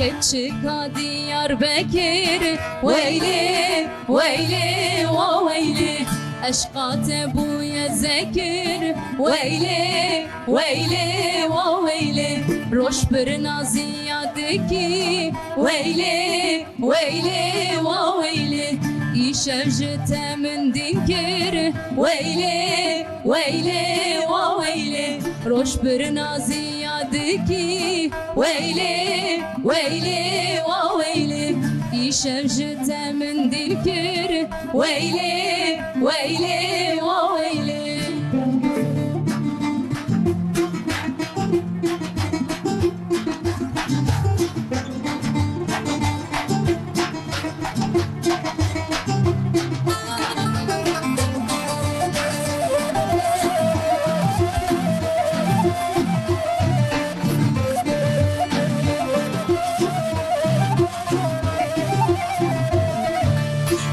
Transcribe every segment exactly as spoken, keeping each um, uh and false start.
Keçika Diyarbekir, weylê, weylê, wa weylê. Eşqa te bûye zekir, weylê, weylê, wa weylê. Roj pir naziya dikî, weylê, weylê, wa weylê. Îşev ji te min dîn kir, weylê, weylê, wa weylê. Roj pir naziya dikî, weylê, weylê, wa weylê. Îşev ji te min dîn kir, weylê, weylê, wa weylê.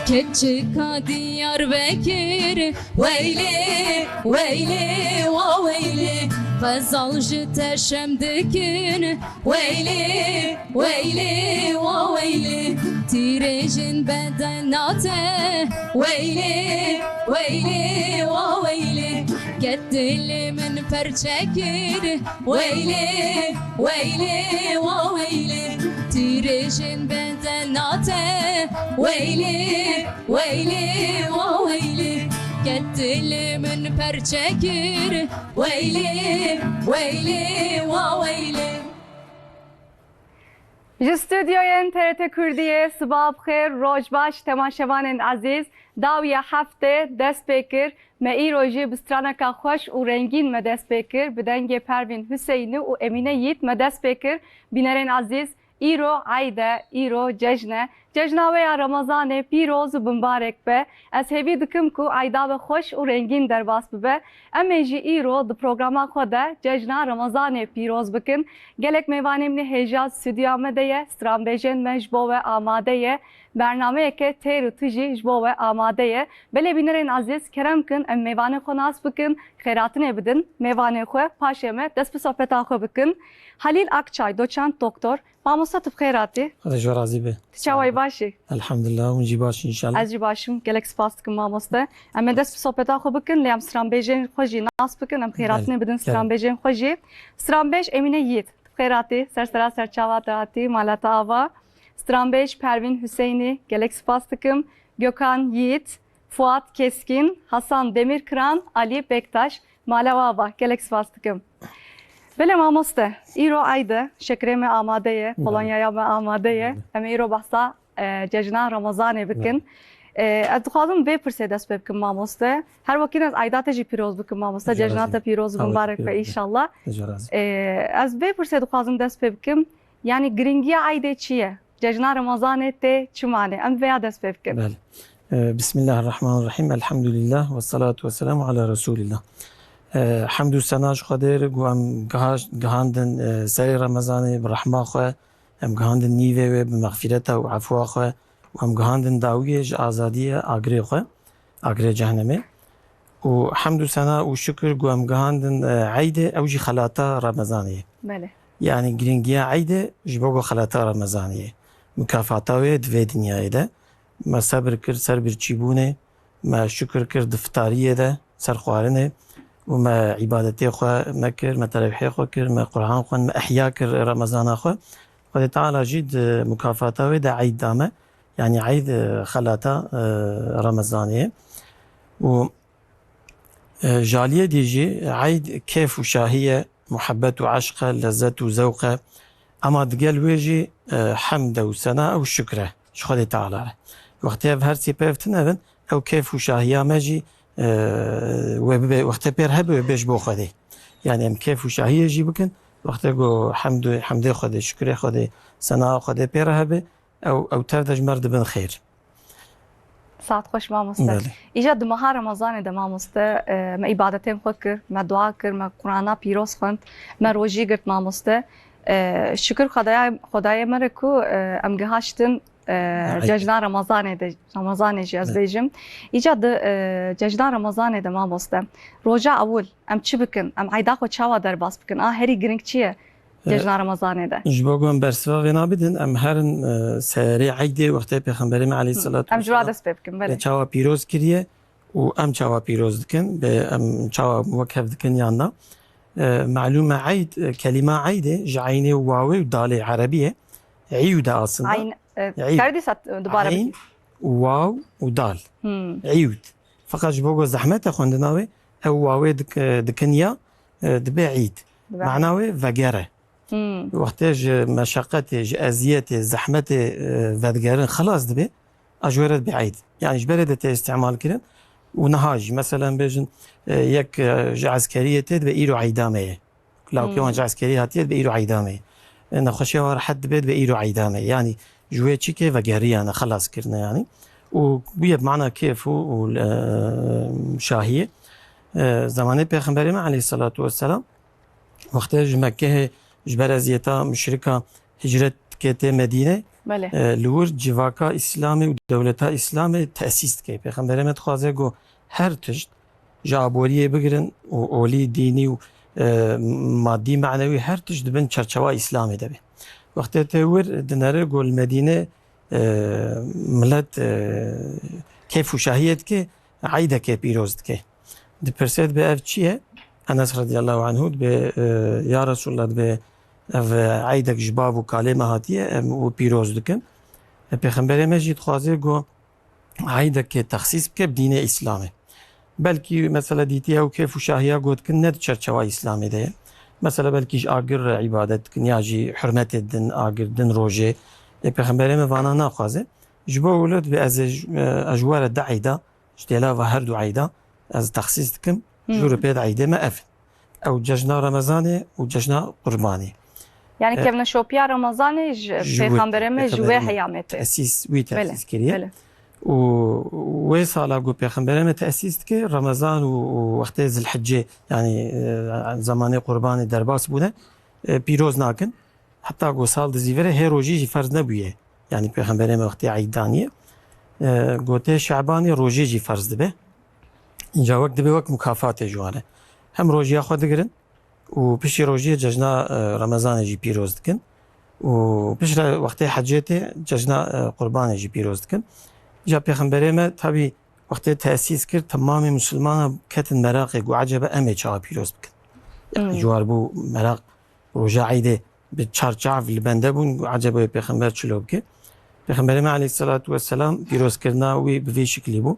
Keçika Diyarbekir, weylê, weylê, wa weylê. Xezal ji te şem dikin, weylê, weylê, wa weylê. Tîrêjin bedena te, weylê, weylê, wa weylê. Ket dilê min perçe kir, weylê, weylê, wa weylê. Tîrêjin bedena te, weylê, weylê, wa weylê. Ket dilê min perçe kir, weylê, weylê, wa weylê. Ji stûdyoyên T R T Kurdiyê, siba bi xêr, roj baş, temaşevanên ezîz. Dawiya heftê dest pê kir. Me îro jî bi straneka xweş û rengîn me dest pê kir. Bi dengê Pervîn Huseyinî û Emîne Yiğit me dest pê kir. Bînerên ezîz, îro eyd e, îro cejn e. Cejna we ya Remezanê pîroz û bimbarek be. Ez hêvî dikim ku eyda we xweş û rengîn derbas bibe. Em ê jî îro di programa xwe de cejna Remezanê pîroz bikin. Gelek mêvanê min ê hêja stûdyoya me de ye, stranbêjên me ji bo we amade ye. Bernameyeke têr û tijî ji bo we amade ye. Belê bînerên ezîz, kerem kin em mêvanê xwe nas bikin, xêratinê bidin mêvanê xwe, paşê me dest bi sohbeta xwe bikin. Halîl Akçay, doçent doktor, mamoste, tu bi xêr hatî. Xwedê ji we razî be. Tu çawa yî, baş î? Elhamdulillah, hûn jî baş in înşallah. Ez jî baş im, gelek spas dikim mamoste. Em ê dest bi sohbeta xwe bikin, lê em stranbêjên xwe jî nas bikin, em xêratinê bidin stranbêjên xwe jî. Stranbêj Emîne Yiğit, tu bi xêr hatî, ser sera ser çava te hatî, mala te ava. Stranbêj Pervîn Huseyinî, gelek spas dikim. Gökhan Yiğit, Fuat Keskin, Hasan Demirkıran, Ali Bektaş, mala we ava, gelek spas dikim. Belê mamoste, îro eyd e, şekerê me amade ye, kolonyaya me amade ye. Em ê îro behsa, e, cejna Remezanê bikin. E, ez dixwazim vê pirsê dest pê bikim mamoste. Her wekî ez eyda te jî pîroz bikim mamoste, cejna te pîroz û bimbarek be înşallah. E, ez vê pirsê dixwazim dest pê bikim. Yanî giringiya eydê çi ye? Cejna Remezanê tê çi mane? Em vêya dest pê bikin. Belê. E, Bismillahirrahmanirrahim. Elhamdülillah ve salatu ve selamu ala Resulillah. E, hemd û sena ji Xwedê re ku em gihaş-, gihandin, e, serê Remezanê bi rehma xwe, em gihandin nîvê wê bi mexfîreta û efwa xwe û em gihandin dawiyê ji azadiyê agirê xwe, agirê cehenemê. Û hemd û sena û şikir ku em gihandin, e, eydê, ew jî xelata Remezanê ye. Belê. Yanî giringiya eydê ji bo ku xelata Remezanê ye. Mukafata wê di vê dinyayê de. Me sebir kir ser birçîbûnê, me şikir kir di fitariyê de, ser xwarinê û me îbadetê xwe me kir, me terewîhê xwe kir, me Quran xwend, me ihya kir Remezana xwe. Xwedê Teala jî di mukafata wê de eyd da me. Yanî eyd, e, xelata, e, Remezanê ye. Û, e, ji aliyê dî jî eyd kêf û şahî ye, muhebbet û eşq e, lezzet û zewq e. Ema digel wê jî, e, hemd e û sena e û şikir e ji Xwedê Teala re. Wextê ev her sê pêv tune bin, ew kêf û şahiya me jî, e, wê bibe, wextê pêr hebe wê bê ji bo Xwedê. Yanî em kêf û şahiyê jî bikin, wextê ku hemd û, hemdê Xwedê, şikirê Xwedê, sena Xwedê pê re hebe, ew, ew tev de ji me re dibin xêr. Saet xweş mamoste. Belê. Îja di meha Remezanê de mamoste, e, me îbadetên xwe kir, me dua kir, me Qur'ana pîroz xwend, me rojî girt mamoste. E, şikir Xwedaya, Xwedayê me re ku, e, em gihaştin, e, Eyd. Cejna Remezanê de, Remezanê jî ez Belê. Bêjim. Îca di, e, cejna Remezanê de mamoste, roja ewil em çi bikin? Em eyda xwe çawa derbas bikin? A herî giring çi ye? cejna Remezanê de. Ji bo ku em bersiva vêna bidin, em herin, e, serê Eydê wextê Pêxemberê me aleyhisselatu Em ji wa vesselam dest pê bikin, belê. Çawa pîroz kiriye û em çawa pîroz dikin, bi em çawa wek hev dikin yan na. E, malûm e Eyd, e, kelîma Eydê ji eynê û wawê û dalê erebî ye. Eyd e aslında. Eyn, e, Eyd. Kar dîsa dubare Eyn, bikî. Waw û dal. Hmm. Eyd. Feqet ji bo ku zehmet e xwendina wê, ew wawê dik-, dikin ya, e, dibe Eyd. Dibe Mana wê vegere. Hmm. Wextê ji meşeqetê, ji eziyetê, zehmetê, e, vedigerin xilas dibe, a ji wê re dibe Eyd. Yani ji berê de tê îstîmal kirin û niha jî, mesela bêjin, e, yek, e, ji eskeriyê tê dibe îro Eyda me ye. Lawkê wan Hmm. ji eskeriyê hatiye dibe îro Eyda me ye. E, nexweşiya wan rehet dibe dibe îro Eyda me ye. Yani ji wê çikê vegeriyane, xilas kirine yani. Û bûye bi mana kêf û, û, e, şahiyê. E, zemanê Pêxemberê me aleyhisselatu vesselam, wextê ji Mekkehê ji ber eziyeta muşrika hicret dike tê Medîne, Belê. e, li wir civaka Îslamê û dewleta Îslamê tesîs dike. Pêxemberê me dixwaze ku her tişt ji aboriyê bigirin û olî dînî û, e, madî manewî her tişt di bin çerçewa Îslamê de be. Wextê tê wir dinere ku li Medîne, e, milet, e, kêf û şahiyê dike, eydekê pîroz dike. Dipirse dibe ev çi ye? Enes radiyallahu anhu dibe, e, ya Resulullah dibe ev, e, eydek ji bav û kalê me hatiye, em û pîroz dikin. E, Pêxemberê me jî dixwaze ku eydekê texsîs bike bi dînê Îslamê. Belkî mesela dîtiye ew kêf û şahiya gotikin ne di çerçewa Îslamê de ye. Mesela belkî ji agir re îbadet dikin ya jî hurmetê din, agir din, rojê. Ê Pêxemberê me vana naxwaze. Ji bo wilo dibe ez ê ji, e, ez ji we re di eyda, ji delava her du eyda ez texsîs dikim. Hmm. Jû re pê di eydê me ev in. Ew cejna Remezanê û cejna Qurbanê. Yani E, kevneşopiya Remezanê ji ji wê Pêxemberê me ji wê Pêxemberê me heyamê tê. tesîs, wî Belê, tesîs kiriye. belê. Û wê sala ku Pêxemberê me tesîs dike, Remezan û, û wextê Zilhicê, yani, e, zemanê Qurbanê derbas bûne, e, pîroz nakin. Heta ku sal dizîvire hê rojî jî ferz nebûye. Yani Pêxemberê me wextê Eyd daniye. E, gotê Şebanê rojê jî ferz dibe. Înca wek dibe wek mukafatê ji wan re. Hem rojiya xwe digirin û piştî rojiyê cejna, e, Remezanê jî pîroz dikin. Û piştre wextê hecê tê cejna, e, Qurbanê jî pîroz dikin. Îca Pêxemberê me tabî wextê tesîs kir, temamê misilmana ketin meraqê ku ecebe em ê çawa pîroz bikin. Yani Hmm. ji war bû meraq roja Eydê bi çar çav li bende bûn, ecebe wê Pêxember çilo bike? Pêxemberê me aleyhisselatu vesselam pîrozkirina wî bi vî şiklî bû.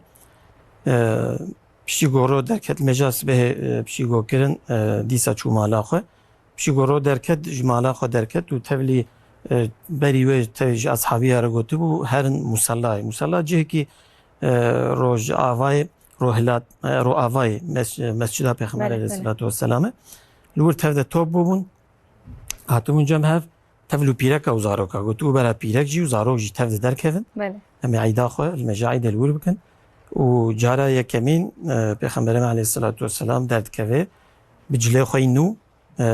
E, piştî ku ro derket, li mêja sibehê, e, piştî ku kirin, e, dîsa çû mala xwe. Piştî ku ro derket, ji mala xwe derket û tevlî, e, berî wê tev ji eshabiya re gotibû, herin musellayê. Musella cihekî, e, rojavayê, rohilat, e, roavayê mes-, mescida Pêxember Belê, belê. aleyhisselatu vesselam e. Li wir tev de top bûbûn. Hatibûn cem hev, tevl û pîreka û zaroka. Gotibû bera pîrek jî û zarok jî tev de derkevin. Belê. Em ê eyda xwe li mêja eydê li wir bikin. Û cara yekemîn, e, Pêxemberê me aleyhisselatu vesselam derdikeve bi cilê xwe yî nû, e,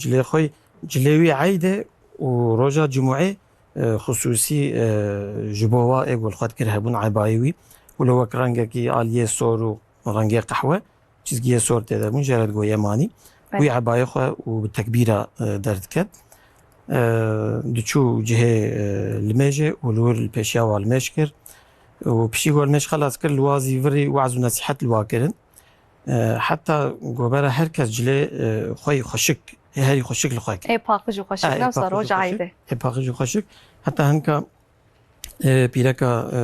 cilê xwe, cilê wî eydê û roja cumûê, e, xusûsî, e, ji bo wa ê ku li xwe dikir hebûn ebayê wî. Wilo wek rengekî aliyê sor û rengê qehwe. Çizgiyê sor tê de bûn, jê re digo Yemanî. Belê. Wî ebayê xwe û bi tekbîra, e, derdiket. E, diçû cihê, e, limêjê û li wir li pêşiya wa limêj kir. Û piştî ku limêj xelas kir, li wa zî virî weaz û nesîhet li wa kirin. E, heta ku bera her kes cilê, e, xwe yî xweşik, ê herî xweşik li xwe kir. Ê paqij û xweşik, Ha, ê ne wisa paqij û roja xweşik, Eydê. Ê paqij û xweşik. Heta hinka, e, pîreka, e,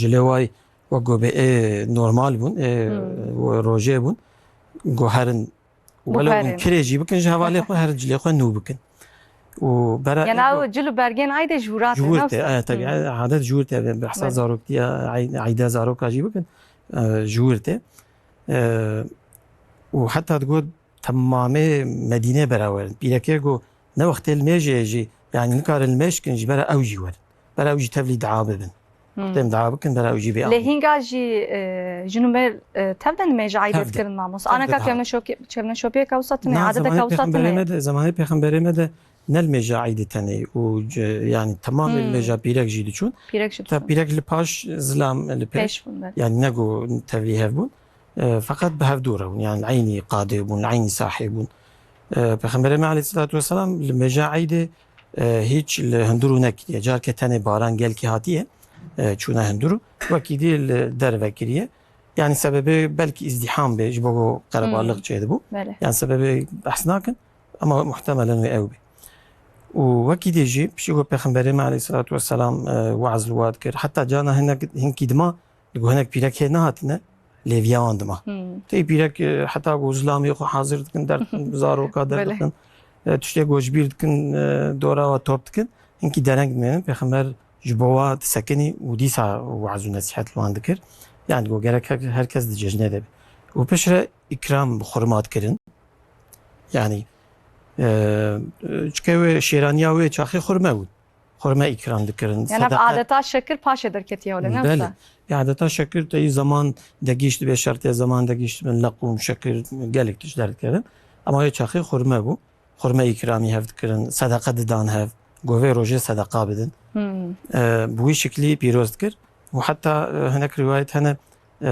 cilê wa yî wek ku bê ê normal bûn, ê, Hmm. rojê bûn, ku herin, welo Guherin. hûn kirê jî bikin, ji hevalê xwe herin cilê xwe nû bikin. Û bera Yani ew cil û bergên Eydê ji wir tê, Ji wir ne tê, wisa? e, tabii, Hmm. adet ji wir tê, behsa Belê. zaroktiya, Ey-, Eyda zaroka jî bikin, e, ji wir tê. E, û heta digot, temamê Medînê berawerin. Pîrekê ku ne wextê limêjê jî, yani nikarin limêj kin, ji bera ew jî werin. Bera ew jî tevlî dua bibin. Hmm. Wextê em dua bikin, bera ew jî bê Lê amîn. hînga jî, e, jin û mêr, e, tev de nimêja Eydê Tev de. dikirin, mamosta. Tev de Aneka dua. kevneşokê-, kevneşopiyeka wisa tune, Na, adeteka zemanê wisa tune. Pêxemberê me de, zemanê Pêxemberê me de ne limêja Eydê tenê û c-, yani temamê Hmm. limêja pîrek jî diçûn. Pîrek jî Ta diçûn. pîrek li paş, zilam li pêş. Pêş bûn, belê. Yani ne ku tevlî hev bûn. E, feqet bi hevdû re bûn. Yani li eynî qadê bûn, li eynî sahê bûn. E, Pêxemberê me aleyhisselatu vesselam li mêja Eydê, e, hîç li hundirû nekiriye. Carke tenê baran gelkî hatiye, e, çûne hundirû. Wekî dî li derve kiriye. Yani sebebê belkî îzdîham bê, ji bo ku qerebalix Hmm. çêdibû. Belê. Yani sebebê behs nakin, ama muhtemelen wê ew bê. Û wekî dî jî, piştî ku Pêxemberê me aleyhisselatu vesselam, e, we'z li wa dikir, heta cana hinek, hinkî dima, li ku hinek pîrek hê nehatine, lêviya wan dima. Hmm. Tey pîrek, e, heta ku zilamê xwe hazir dikin, der dikin, zaroka der Belê. dikin, e, tiştê ku ji bîr dikin, e, dora wa top dikin, hinkî dereng dimênin. Pêxember ji bo wa disekinî û dîsa we'z û nesîhet li wan dikir. Yani ku gerek her, her kes di cejnê de be. Û piştre îkram bi xurma dikirin. Yani, e, çike wê şêraniya wê çaxê xurme bûn. Xurme îkram dikirin. Yani ev Sedeqe adeta şekir paşê derketiye wele, ne Belê. wisa? Ya adeta şekir teyî zaman degîş dibe, şertê zaman degîş dibin, leqûm, şekir, gelek tişt derdikevin. Ama wê çaxê xurme bû. Xurme îkramî hev dikirin, sedeqe didan hev. Govê rojê sedeqa bidin. Hmm. E, bi wî şiklî pîroz dikir. Û heta, e, hinek rîwayet hene, e,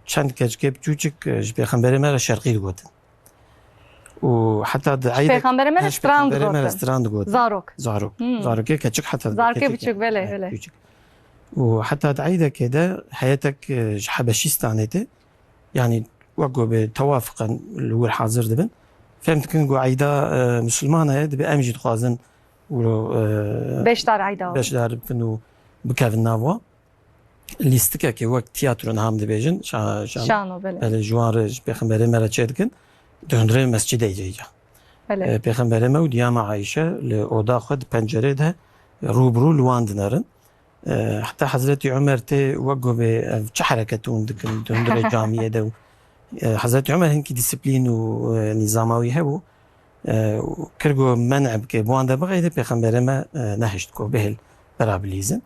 çend keçikê biçûçik, e, ji Pêxemberê me re şerqî digotin. Û heta di Ji Eydek Pêxemberê me re he, ji stran Pêxemberê me re digotin. stran digotin. Zarok. Zarok. Hmm. Zarokê keçik heta Zarokê keçik biçûk, yani. belê, He, belê. biçûçik. Û heta di Eydekê de heyetek, e, ji Hebeşîstanê tê. Yani wek ku bi tewafiqen li wir hazir dibin. Fem dikin ku Eyda, e, Musulmana ye, dibe em jî dixwazin wilo, e, Beşdar Eyda. beşdar bikin û bikevin nav wa. Lîstikekê wek tiyatro niha em dibêjin, şa-, şan-, Şano, belê. belê, ji wan re, ji Pêxemberê me re çêdikin, di hundirê mescidê ye ya. Belê. E, Pêxemberê me û diyama Ayşe li oda xwe di pencerê de rû bi rû li wan dinerin. E, heta Hezretî Omer tê wek ku bê ev çi hereket hûn dikin di hundirê camiyê de û, e, Hezretî Omer hinkî disiplîn û, e, nîzama wî hebû. E, û kir ku men'e bike, bi wan de bixeyde, Pêxemberê me, e, nehişt ku bihêl bera bilîzin.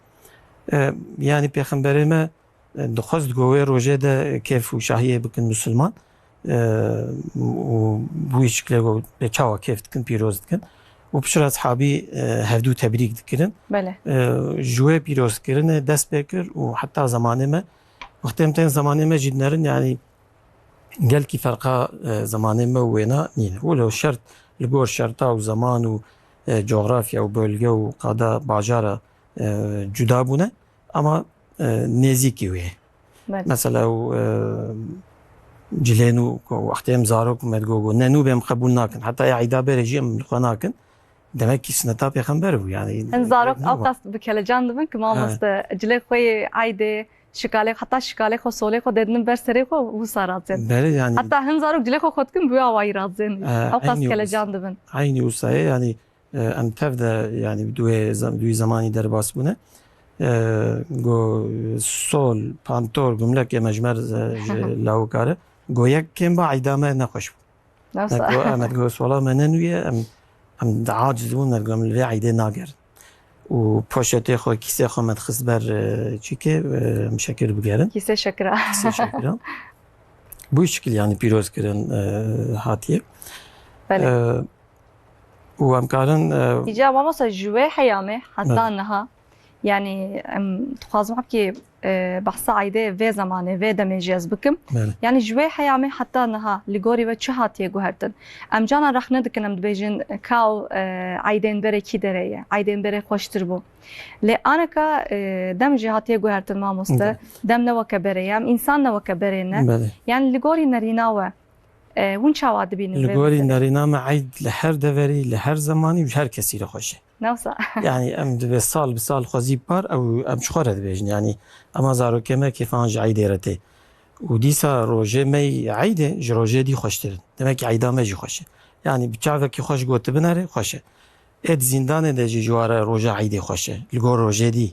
E, yani Pêxemberê me, e, dixwest ku wê rojê de kêf û şahiyê bikin Musulman. E, û bi wî şiklê ku bê çawa kêf dikin, pîroz dikin. Û piştre eshabî, e, hevdû tebrîk dikirin. Belê. E, ji wê pîrozkirinê dest pê kir û heta zemanê me, wextê em tên zemanê me jî dinerin, yani gelkî ferqa, e, zemanê me û wêna nîne. Wilo şert, li gor şerta û zeman û, e, cografya û bölge û qada bajara, e, cuda bûne, ama, e, nêzîkî wê. Belê. Mesela û, e, cilê nû, ku wextê em zarok me digo, go, ne nû bê em qebûl nakin. Heta ya Eyda berê jî em li xwe nakin. Demek ki sineta Pêxember bû, yani. Hin zarok ew qas bi kelecan dibin ki mamoste, cilê xwe yê Eydê, şikalê, heta şikalê xwe, solê xwe dedinin ber serê xwe, wisa razên. Belê, yani. Heta hin zarok cilê xwe xwe dikin, bi wê awayî razên. Ew qas eynî kelecan wisa. dibin. Eynî wisa ye, yani, e, em tev de, yani, duê zem-, duî zemanî derbas bûne. E, go, sol, pantor, gumlek, eme ji me re, e, ji lawika re. Go yek kêm ba Eyda me nexweş bû. Wisa. Me go, me go, sola me ne nû ye, em, em di aciz bûn, me go, em li vê Eydê nagerin. Û poşetê xwe, kîsê xwe me dixist ber, e, çîkê, e, em şekir bigerin. Kîsê şekira. Kîsê şekira. Bu şekil yani pîroz kirin, e, hatiye. Belê. E, û em karin, e, Îca mamosta ji wê heyamê heta Evet. niha, yani em dixwazim wekî, e, behsa Eydê vê zemanê, vê demê jî ez bikim. Belê. Yani ji wê heyamê heta niha li gorî we çi hatiye guhertin? Em cana rexne dikin, em dibêjin, kaw, e, Eydên berê kî derê ye? Eydên berê xweştir bû. Lê aneka, e, dem jî hatiye guhertin mamoste. Evet. Dem ne weke berê ye, em însan ne weke berê ne. Belê. Yani li gorî nerîna we, e, hûn çawa dibînin Li vê gorî meselê? nerîna me Eyd li her deverî, li her zemanî û ji her kesî re xweş e. Ne wisa? Yani em dibe sal bi sal xwezî par, ew em ji xwe re dibêjin. Yani ema zarokê me kêfan ji Eydê re tê. Û dîsa rojê me yî Eydê ji rojê dî xweştir in. Demek ki Eyda me jî xweş e. Yani bi çavekî xweş gotibine re xweş e. Ê di zîndanê de jî ji wa re roja Eydê xweş e. Li gor rojê dî.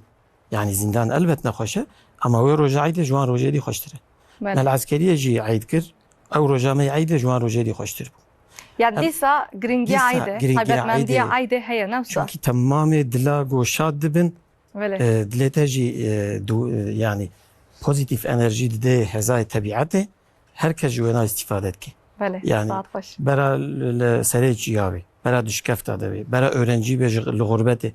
Yani zîndan elbet ne xweş e. Ama wê roja Eydê ji wan rojê dî xweştir e. Belê. Me li eskeriyê jî Eyd kir. Ew roja me yî Eydê ji wan rojê dî xweştir bû. Ya Em dîsa giringiya dîsa Eydê, giringiya taybetmendiya Eydê. Eydê heye, ne wisa? Çünkü temamê dila ku şad dibin, Belê. e, dilê te jî, e, du-, e, yani pozitif enerji dide hezayê tebiatê, her kes ji wêna îstîfade dike. Belê, Yani saet xweş. bera li, li serê çiya bê, bera dişkefta de bê, bera öğrenci bê ji, li xurbetê.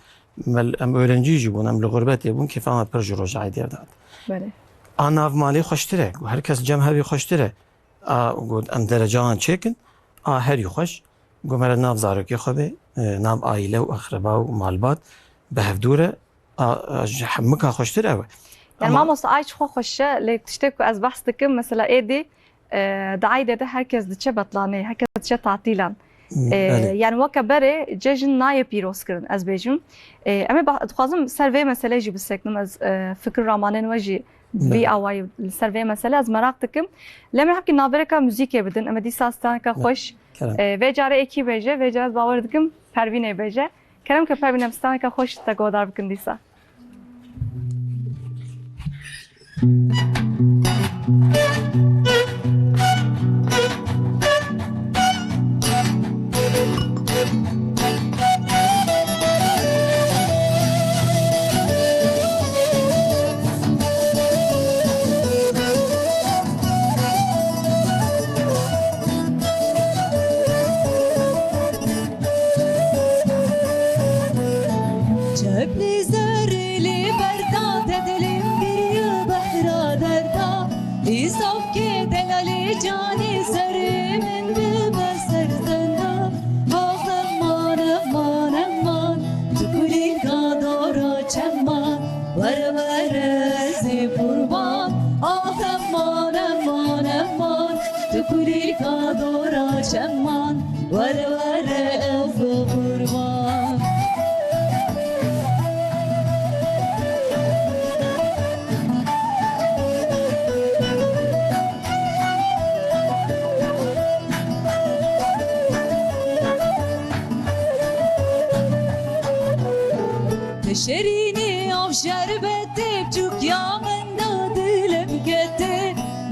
Mel-, em öğrenci jî bûn, em li xurbetê bûn, kêfa me pir ji roja Eydê re dihat. Belê. A nav malê xweştir e, ku her kes cem hebê xweştir e. A, got, em derecayan çêkin, a herî xweş. Gomere nav zarokê xwe be, e, nav aîle û eqreba û malbat bi hevdû re, a, a, ji hemika xweştir ew e. Yani ama mamoste, ay çi xwe xweş e, lê tiştek ku ez behs dikim, mesela êdî, e, di eydê de herkes diçe betlaneyê, herkes diçe tatîlan. Hmm, e, belê. Yani weke berê cejn nayê pîrozkirin, ez bêjim. E, em ê ba-, dixwazim ser vê meseleyê jî biseknim, ez, e, fikir ramanên we jî vî Belê. awayî li ser vê mesele ez meraq dikim. Lê em ê hevkî navbereka muzîkê bidin, em ê dîsa straneka Belê. xweş, Kerem. e, vê carê êkî bêje, vê carê ez bawer dikim Pervînê bêje. Kerem ke Pervîn, em straneka xweş te guhdar bikin dîsa. Çepnî zerrî li berda, te dilê min kiriye behra derda. Îsafkê delalê canê serê min bibe serzenda. Ax eman, eman, eman, tu kulîlka dora çeman. Were were ez ê qurban. Ax eman, eman, eman, tu kulîlka dora çeman. Were were ez ê qurban. Te şerînê av şerbetê, biçûkiya min da dilê min ketê.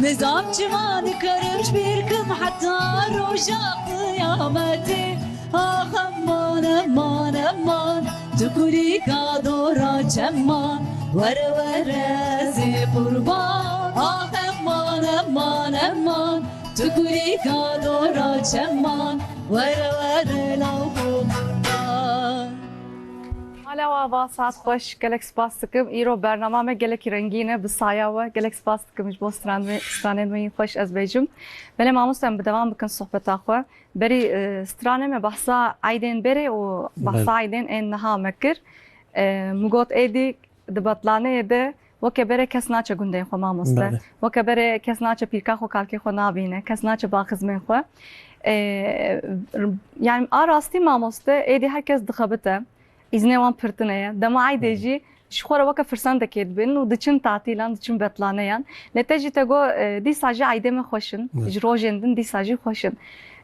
Nizam çima nikarim ji bîr kim heta roja qiyametê. Ax eman, eman, eman, tu kulîka dora çeman. Were were ez ê qurban. Ax eman, eman, eman, tu kulîka dora çeman. Were were law qurban. Mala we ava, saet xweş, gelek spas dikim. Îro bernama me gelekî rengîn e, bi saya we. Gelek spas dikim ji bo stran-, stranên we yên xweş ez bêjim. Belê mamoste, em bi dewam bikin sohbeta xwe. Berî, e, stranê me behsa eydên berê û behsa Belê. eydên ên niha me kir. E, min got êdî di betlaneyê de weke berê kes naçe gundên xwe, mamoste. Belê. Weke berê kes naçe pîrka xwe, kalkê xwe nabîne, kes naçe ba xizmên xwe. E, r-, yani a rastî mamoste, êdî her kes dixebite. Îznê wan pirtine ye. Dema eydê Hı. jî ji xwe re weke firsendekê dibin û diçin tatîlan, diçin betlaneyan. Lê te jî te got, e, dîsa jî eydê me xweş in. Hı. Ji rojên din dîsa jî xweş in.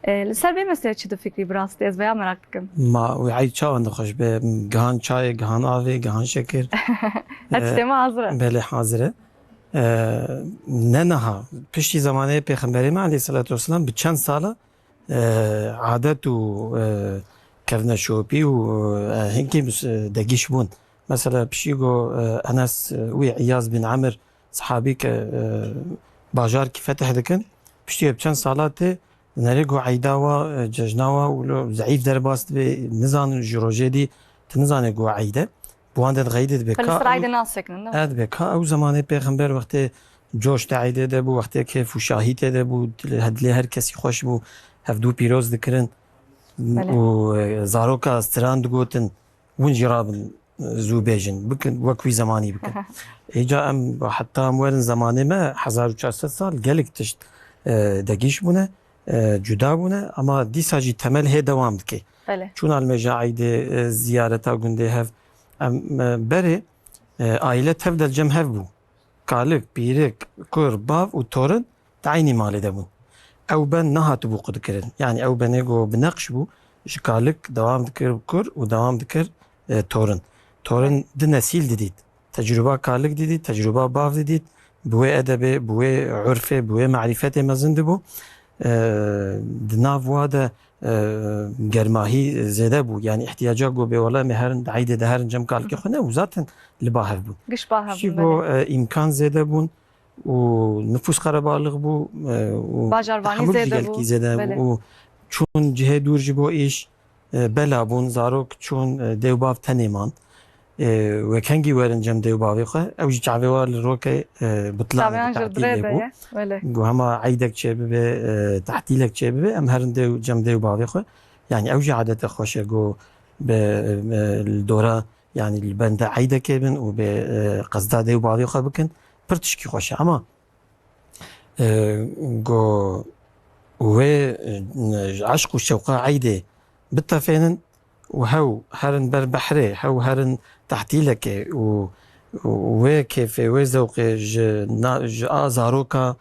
E, li ser vê meselê çi difikrî bi rastî? Ez vêya meraq dikim. Ma wî eyd çawa nexweş be? Gihan çayê, gihan avê, gihan şekir. Her E, tiştê me hazir e. Belê hazir e. E, ne niha, piştî zemanê Pêxemberê me aleyhisselatu vesselam bi çend sala e, adet û, e, kevneşopî û, e, hinkî mis-, e, degîş bûn. Mesela piştî ku, e, Enes, e, wî Îyaz bin Amir, sahabî ke, e, bajarkî fetih dikin, piştî bi çend sala tê, nerê ku eyda wa, e, cejna wa û lo zeîf derbas dibe, nizanin ji rojê dî, tu nizanê ku eyd e. Bi wan de dixeyde dibe Xwe li ka ser eydê ew nasekinin, ne? Evet, dibe ka ew zemanê Pêxember wextê coş di eydê de bû, wextê kêf û şahî tê de bû, dilê, dilê her kesî xweş bû, hevdû pîroz dikirin Belê. û, e, zaroka stran digotin, hûn jî rabin, e, zû bêjin, bikin, wek wî zemanî bikin. Îca em, heta em werin zemanê me, hezar û çar sed sal, gelek tişt, e, degîş bûne, e, cuda bûne, ama dîsa jî temel hê dewam dike. Belê. Çûna li mêja eydê, e, ziyareta gundê hev, em, e, berê, e, aîle tev de li cem hev bû. Kalik, pîrik, kur, bav û torin di eynî malê de bûn. Ew ben nehatibû qudikirin. Yanî ew benê ku bi neqş bû, ji kalik dewam dikir bi kur û dewam dikir, e, torin. Torin di nesîl didît. Tecrûba kalik didît, tecrûba bav didît. Bi wê edebê, bi wê urfê, bi wê marîfetê mezin dibû. E, di nav wa de, e, germahî zêde bû. Yanî ihtiyaca ku bê wele em ê herin, di eydê de herin cem kalikê xwe ne, û zaten li ba hev bûn. Giş ba hev Piştî bûn, ku, belê. e, îmkan zêde bûn û nifûs qerebalix bû, e, û Bajarvanî tehemul jî zêde gelkî bû. zêde bû Belê. û çûn cihê dûr ji bo îş, e, bela bûn, zarok çûn, e, dê û bav tenê man. E, wekengî werin cem dê û bavê xwe, ew jî çavê wa li rokê, e, butlan Çaviyan ji tehtîlê dirê de bû. ye. Belê. Got hema eydek çêbibe, e, tehtîlek çêbibe, em herin dê û, cem dê û bavê xwe. Yanî ew jî adete xweş e, ku bi, e, li dora, yanî li benda eydekê bin û bi, e, qesda dê û bavê xwe bikin, pir tişkî xweş e. Ama, e, ku wê, e, ji eşq û şewqa eydê bitefênin û hew herin ber behrê, hew herin tehtîlekê û, û wê kêfê, wê zewqê ji na-, ji a zaroka,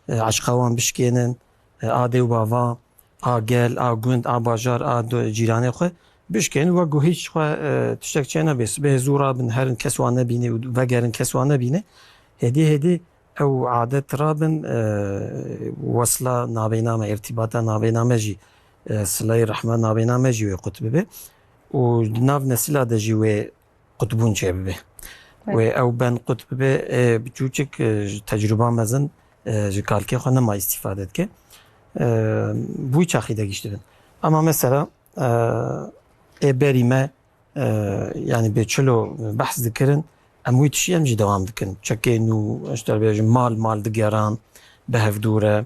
e, eşqa wan bişkênin, e, a dê û bava, a gel, a gund, a bajar, a do-, cîranê xwe bişkên, wek ku hîç xwe, e, tiştek çê nebe. Sibê zû rabin, herin kes wan nebîne û vegerin kes wan nebîne. Hêdî hêdî ew adet rabin, e, wesla nabeyna me, îrtîbata nabeyna me jî, e, sileyê rehme nabeyna me jî wê qut bibe. Û di nav nesila de jî wê qutbûn çêbibe. Evet. Wê ew ben qut bibe, ê biçûçik, e, ji tecrûba mezin, e, ji kalkê xwe nema îstîfade dike. E, bi wî çaxî de giştibin. Ama mesela, e, ê berî me, e, yanî bê çilo behs dikirin, em wî tişî em jî dewam dikin. Çekê nû, ji te bêjim, mal, mal digeran, bi hevdû re.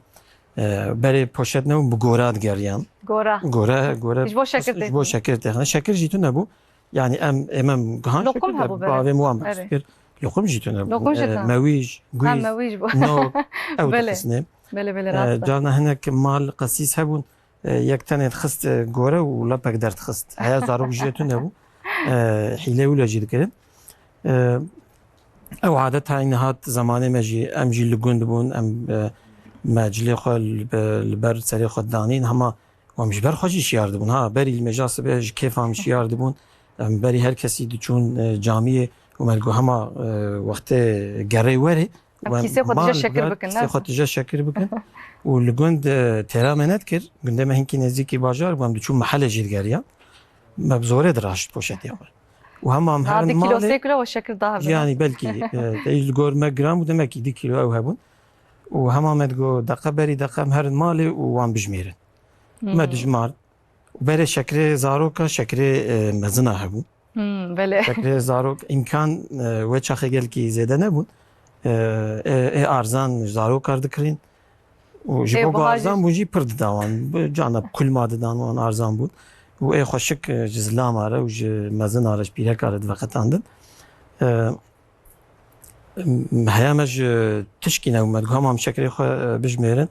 E, berê poşet nebûn, bi gora digeriyan. Gora. Gora, gora. Ji bo şekir têxin. Ji bo şekir têxin. Şekir jî tune bû. Yanî em, em, em gihan Loqum şekil de hebû, belê. Bavê min wan Erê. Birs kir. Loqum jî tune bû. Loqum jî E, tune. Mewîj, Ha, gwîz, mewîj bû. Nok, ew Belê. Dixistine. Belê, belê, E, rast e. Carna hinek mal qesîs hebûn. E, yek tenê dixist, e, gore û lepek derdixist. Heya zarok jî tune bû. E, hîlê wilo jî dikirin. E, ew adet hayne hat zemanê me jî, em jî li gund bûn, em, e, me cilê xwe li be-, li ber serê xwe danîn. Hema Wan ji ber xwe jî şiyar dibûn. Ha, berî li mêja sibê ji kêfa min şiyar dibûn. Em berî her kesî diçûn, e, camiyê û me digot hema, e, wextê gerê werê. Em kîsê xwe tije şekir bikin, ne? Kîsê xwe tije şekir bikin. Û li gund, e, têra me nedikir. Gundê me hinkî nêzîkî bajar bû. Em diçûn mehelê jî digeriyan. Me bi zorê diraşt poşetê xwe. Û hema em herin malê. Dî kîlo, sê kîlo we şekir da hebin. Yanî belkî, e, te li gor me giran bû, demek ki dî kîlo ew hebûn. Û hema me digot, deqe berî deqe em herin malê û wan bijmêrin. Hmm. Me dijmar. Û berê şekirê zaroka, şekirê, e, mezina hebû. Hmm, belê. Şekirê zarok, îmkan, e, wê çaxê gelkî zêde nebûn. E, ê, ê arzan ji zarokar dikirin. Û ji Ê, bo ku buha jî arzan bûn jî pir didan wan. Bi cana bi kulma didan wan arzan bûn. Û ê xweşik, e, ji zilama re û ji mezina re, ji pîreka re diveqetandin. E, Heya me ji tişkî ne û me digot, hema em şekirê xwe, e, bijmêrin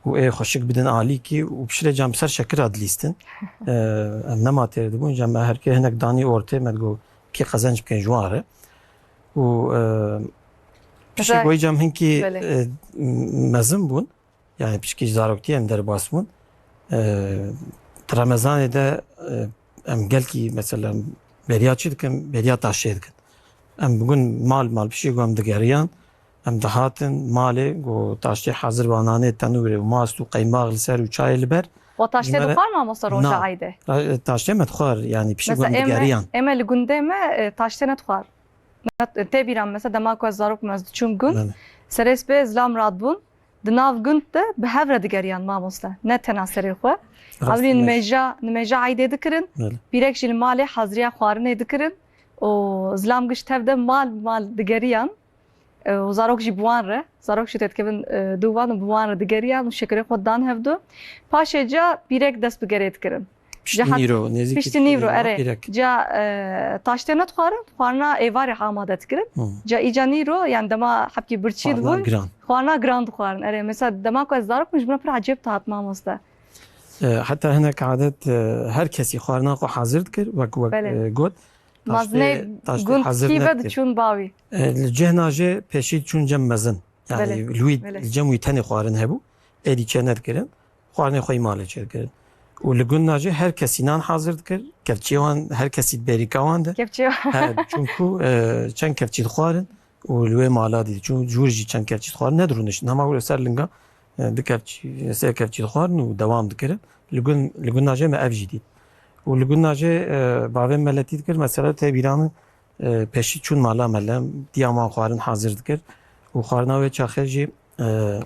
û ê xweşik bidin alîkî û piştre cem ser şekira dilîstin. E, em nema têr dibûn, cem me herkê hinek danî ortê, me digot, kê qezenc bikin ji wan re. Û, e, piştî Mesela, goyî cem hinkî, belê. E, mezin bûn. Yanî pişkî ji zaroktiyê em derbas bûn. E, di Remezanê de, e, em gelkî, mesela, beriya çi dikin? Beriya taştê dikin. Em bi gund mal mal pişkî ku em digeriyan, em dihatin malê, ku taştê hazir ba nanê tenûrê û mast û qeymax li ser û çayê li ber. Wa taştê Ji me re dixwar mamoste roja Na. Eydê? Ra-, taştê me dixwar, yanî pişkî ku Mesela em ême, digeriyan. Ême li gundê me, e, taştê nedixwar. Ne, tê bîra min, mesela dema ku ez zarok bûm, ez diçûm gund, Belê. Serê sibê zilam radibûn, di nav gund de bi hev re digeriyan mamoste. Ne tena serê xwe. Rast Ewlî e. Nimêja, nimêja eydê dikirin. Belê. Pîrek jî li malê haziriya xwarinê dikirin. Û zilam giş tev de mal mal digeriyan. E, û zarok jî bi wan re. Zarok jî têdikevin, e, dû wan û bi wan re digeriyan û şekirê xwe dan hevdu. Paşê ca pîrek dest bi gerê dikirin. Piştî Ca hat-, nîro, nêzîkî piştî piştî nîvro, nîro, erê. Pîrek. Ca, e, taştê nedixwarin, xwarina êvarê amade dikirin. Hı. Ca îca nîro, yani dema hepkî birçî Xwarina dibûn, giran. Xwarina giran dixwarin. Erê, mesela dema ku ez zarok bûm, ji min re pir ecêb dihat mamoste. E, heta hinek adet, e, her kesî xwarina xwe hazir dikir, wek, wek, Belê. E, got. Taştê, Mazinê taştê gund hazir kî ve nedikir. Diçûn bawî? E, li cihna jê pêşî diçûn cem mezin. Yani Belê, li wî, belê. Li cem wî tenê xwarin hebû. Êdî çê nedikirin. Xwarinê xwe yî malê çêdikirin. Û li gund najê her kesî nan hazir dikir. Kevçiyê wan her kesî di bêrîka wan de. Kevçiyê wan. He, çunku, e, çend kevçî dixwarin û li wê mala dî. Çun jûr jî çend kevçî dixwarin nedirûniştin. Hema wilo ser linga, e, du kevçî, sê kevçî dixwarin û dewam dikirin. Li gund, li gund najê me ev jî dît. Û li gund najê, e, bavê me letî dikir. Mesela tê bîra min, e, pêşî çûn mala me le, diya wan xwarin hazir dikir. Û xwarina wê çaxê jî, e,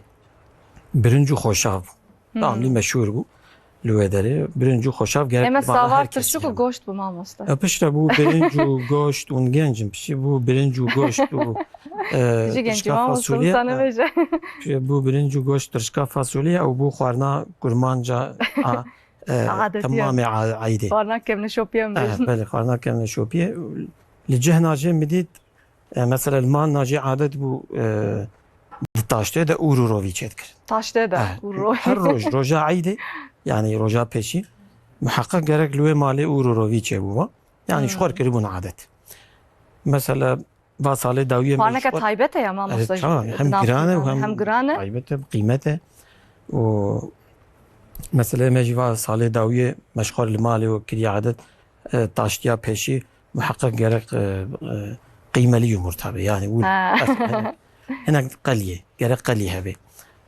birinc û xoşav bû. Hmm. Tamlî meşhûr bû. Li wê derê birinc û xoşav gerek Ême savar, tirşik û goşt bû mamoste. E, piştre bû birinc û goşt û genc in. Piştî bû birinc û goşt û, e, Ji genc tirşka mamoste fasulye. Insane E, bêje. Piştî bû birinc û goşt tirşka fasulye û bû xwarina kurmanca a e, Adetî ye. Temamê a-, eydê. Xwarina kevneşopiyê em E, bêjin. Belê, xwarina kevneşopiyê. Li cih najê min dît, e, mesela li mal najê adet bû, e, di taştê de ûr û rovî çêdikirin. Taştê de E, ûr û rovî. Her roj, roja eydê, yani roja pêşî, muheqeq gerek li wê malê ûr û rovî çêbûba. Yani ji xwe Hmm. kiribûn adet. Mesela va salê dawiyê me Xwarineke ji xwe taybet e ya mamoste, Evet, tamam. Hem giran e û hem hem giran e. Taybet e, qîmet e. Û meselê me jî va salê dawiyê me ji xwe li malê we kiriye adet, e, taştiya pêşî muheqeq gerek, e, e, qîmelî yumurta be. Yani wî Ha. Hinek qeliyê, gerek qelî hebe.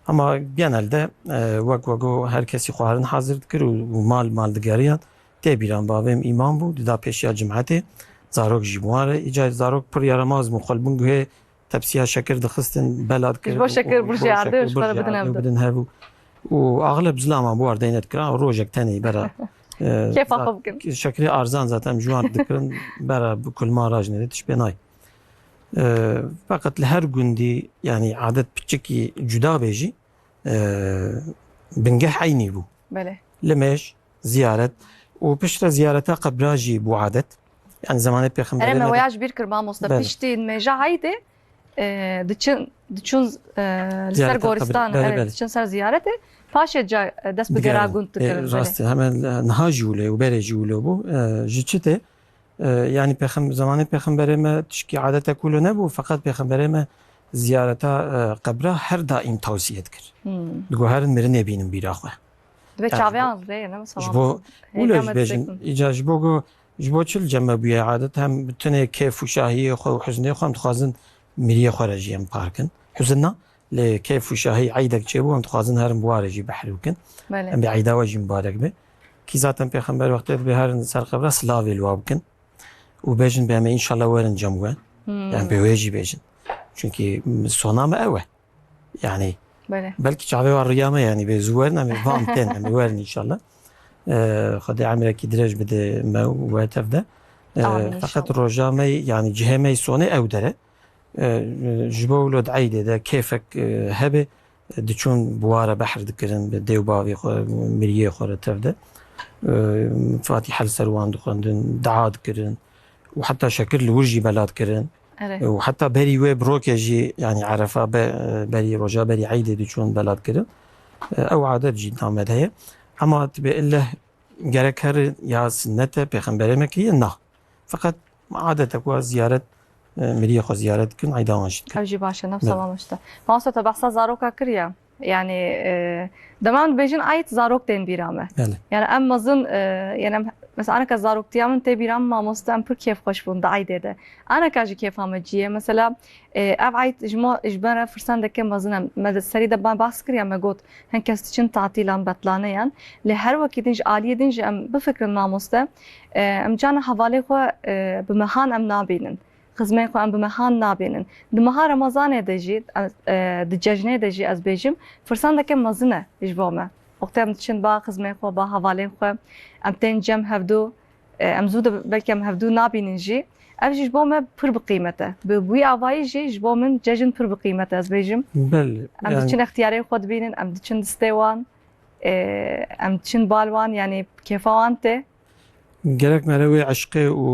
Ama genelde, e, wek wego her kesî xwarin hazir dikir û, û mal mal digeriyan. Tê bîran bavê min îmam bû, dida pêşiya cimhetê, zarok jî bi wan re. Îcar zarok pir yaramaz bûn, xwe li bin guhê tepsiya şekir dixistin, bela dikirin. Ji bo şekir û, û bijardin, şekir ji xwe re bidin bijardin û hev. Bidin hev û, û axleb zilaman bi war deyne dikirin, rojek tenê bera, e, Kêfa xwe bikin. Şekirê arzan zaten ji wan dikirin, bera bi kulma rajnê de tişt pê nayê. E, feqet li her gundî, yani adet piçikî cuda bê jî, e, bingeh eynî bû. Belê. Limêj, ziyaret û piştre ziyareta qebra jî bû adet. Yani zemanê pêxemberê Erê me me de weya ji bîr kir mamoste. Belê. Piştî nimêja eydê, e, diçin, diçûn, e, li ser Ziyareta qebra, goristan, belê, evet, belê. Diçin ser ziyaretê. Paşê ca, e, dest bi Digerî. Gera gund dikirin, E, belê. Rast e, hemen, e, niha jî wilo û berê jî wilo bû. E, ji çi tê? E, yani pêxem-, zemanê pêxemberê me tişkî adetek wilo nebû, feqet pêxemberê me ziyareta, e, qebra her daîm tawsiye dikir. Hmm. Digo herin mirinê bînin bîra xwe. Dibe Yani çaviyan rê, ne mesela? Ji bo, wilo jî bêjin, îca ji bo go, ji bo çi li cem me bûye adet, hem bi tunê kêf û şahiyê xwe û huznê xwe em dixwazin miriyê xwe re jî em parkin. Huzn na, lê kêf û şahî eydek çêbû, em dixwazin herin bi warê jî behr bikin. Belê. Em bê eyda we jî mibarek be. Kî zaten pêxember wextê dibe herin ser qebra silavê li wa bikin. Û bêjin bê em ê înşallah werin cem we. Hmm. Yani bê wê jî bêjin. Çünkü sona me ew e. Yani Belê. Belkî çavê wa riya me yani bê zû werin, em ê van tên, em ê werin înşallah. Ee, Xwedê emrekî dirêj bide me û we tev de. Ee, Amîn feqet înşallah. Roja me yani cihê me sonê ew dere. E, ji bo wilo di eydê de kêfek, e, hebe, e, diçûn bi wa re behr dikirin, bi dê û bavê xwe, miriyê xwe re tev de. E, Fatîhe li ser wan dixwendin, dua dikirin û heta şekir li wir jî bela dikirin. Erê. Û heta berî wê bi rokê jî, yanî Erefa be, berî roja berî eydê diçûn bela dikirin. E, ew adet jî di nav me de heye. Ema tibê illeh gerek here ya sinnet e, pêxemberê me kiriye, na. Feqet adetek wa ziyaret, e, miriyê xwe ziyaret dikin, eyda wan jî dikin. Ew jî baş e, ne Belê. Selamet işte. Mamoste, te behsa zaroka kiriye. Yani, e, dema em dibêjin eyd, zarok tên bîra me. Belê. Yani em mezin, e, yani em, mesela aneka zaroktiya min tê bîra min mamoste, em pir kêfxweş bûn di eydê de. Aneka jî kêfa me cî ye. Mesela, e, ev eyd ji me, ji me re firsendeke mezin e. Me di serî de ba-, behs kiriye, me got, hin kes diçin tatîlan, betlaneyan. Lê her wekî din ji aliyê din jî em bifikirin mamoste, e, em carna hevalê xwe, e, bi mehan em nabînin. Xizmên xwe em bi mehan nabînin. Di meha Remezanê de jî, e, e, di cejnê de jî ez bêjim, firsendeke mezin e ji bo me. Wextê em diçin ba xizmên xwe, ba hevalên xwe, em tên cem hevdû, e, em zû de belkî em hevdû nabînin jî. Ev jî ji bo me pir bi qîmet e. Bi, bi wî avayî jî ji bo min cejn pir bi qîmet e, ez bêjim. Belê, Em yani diçin extiyarên xwe dibînin, em diçin distê wan, e, em diçin bal wan, yani kêfa wan tê. Gerek mere wê eşqê û,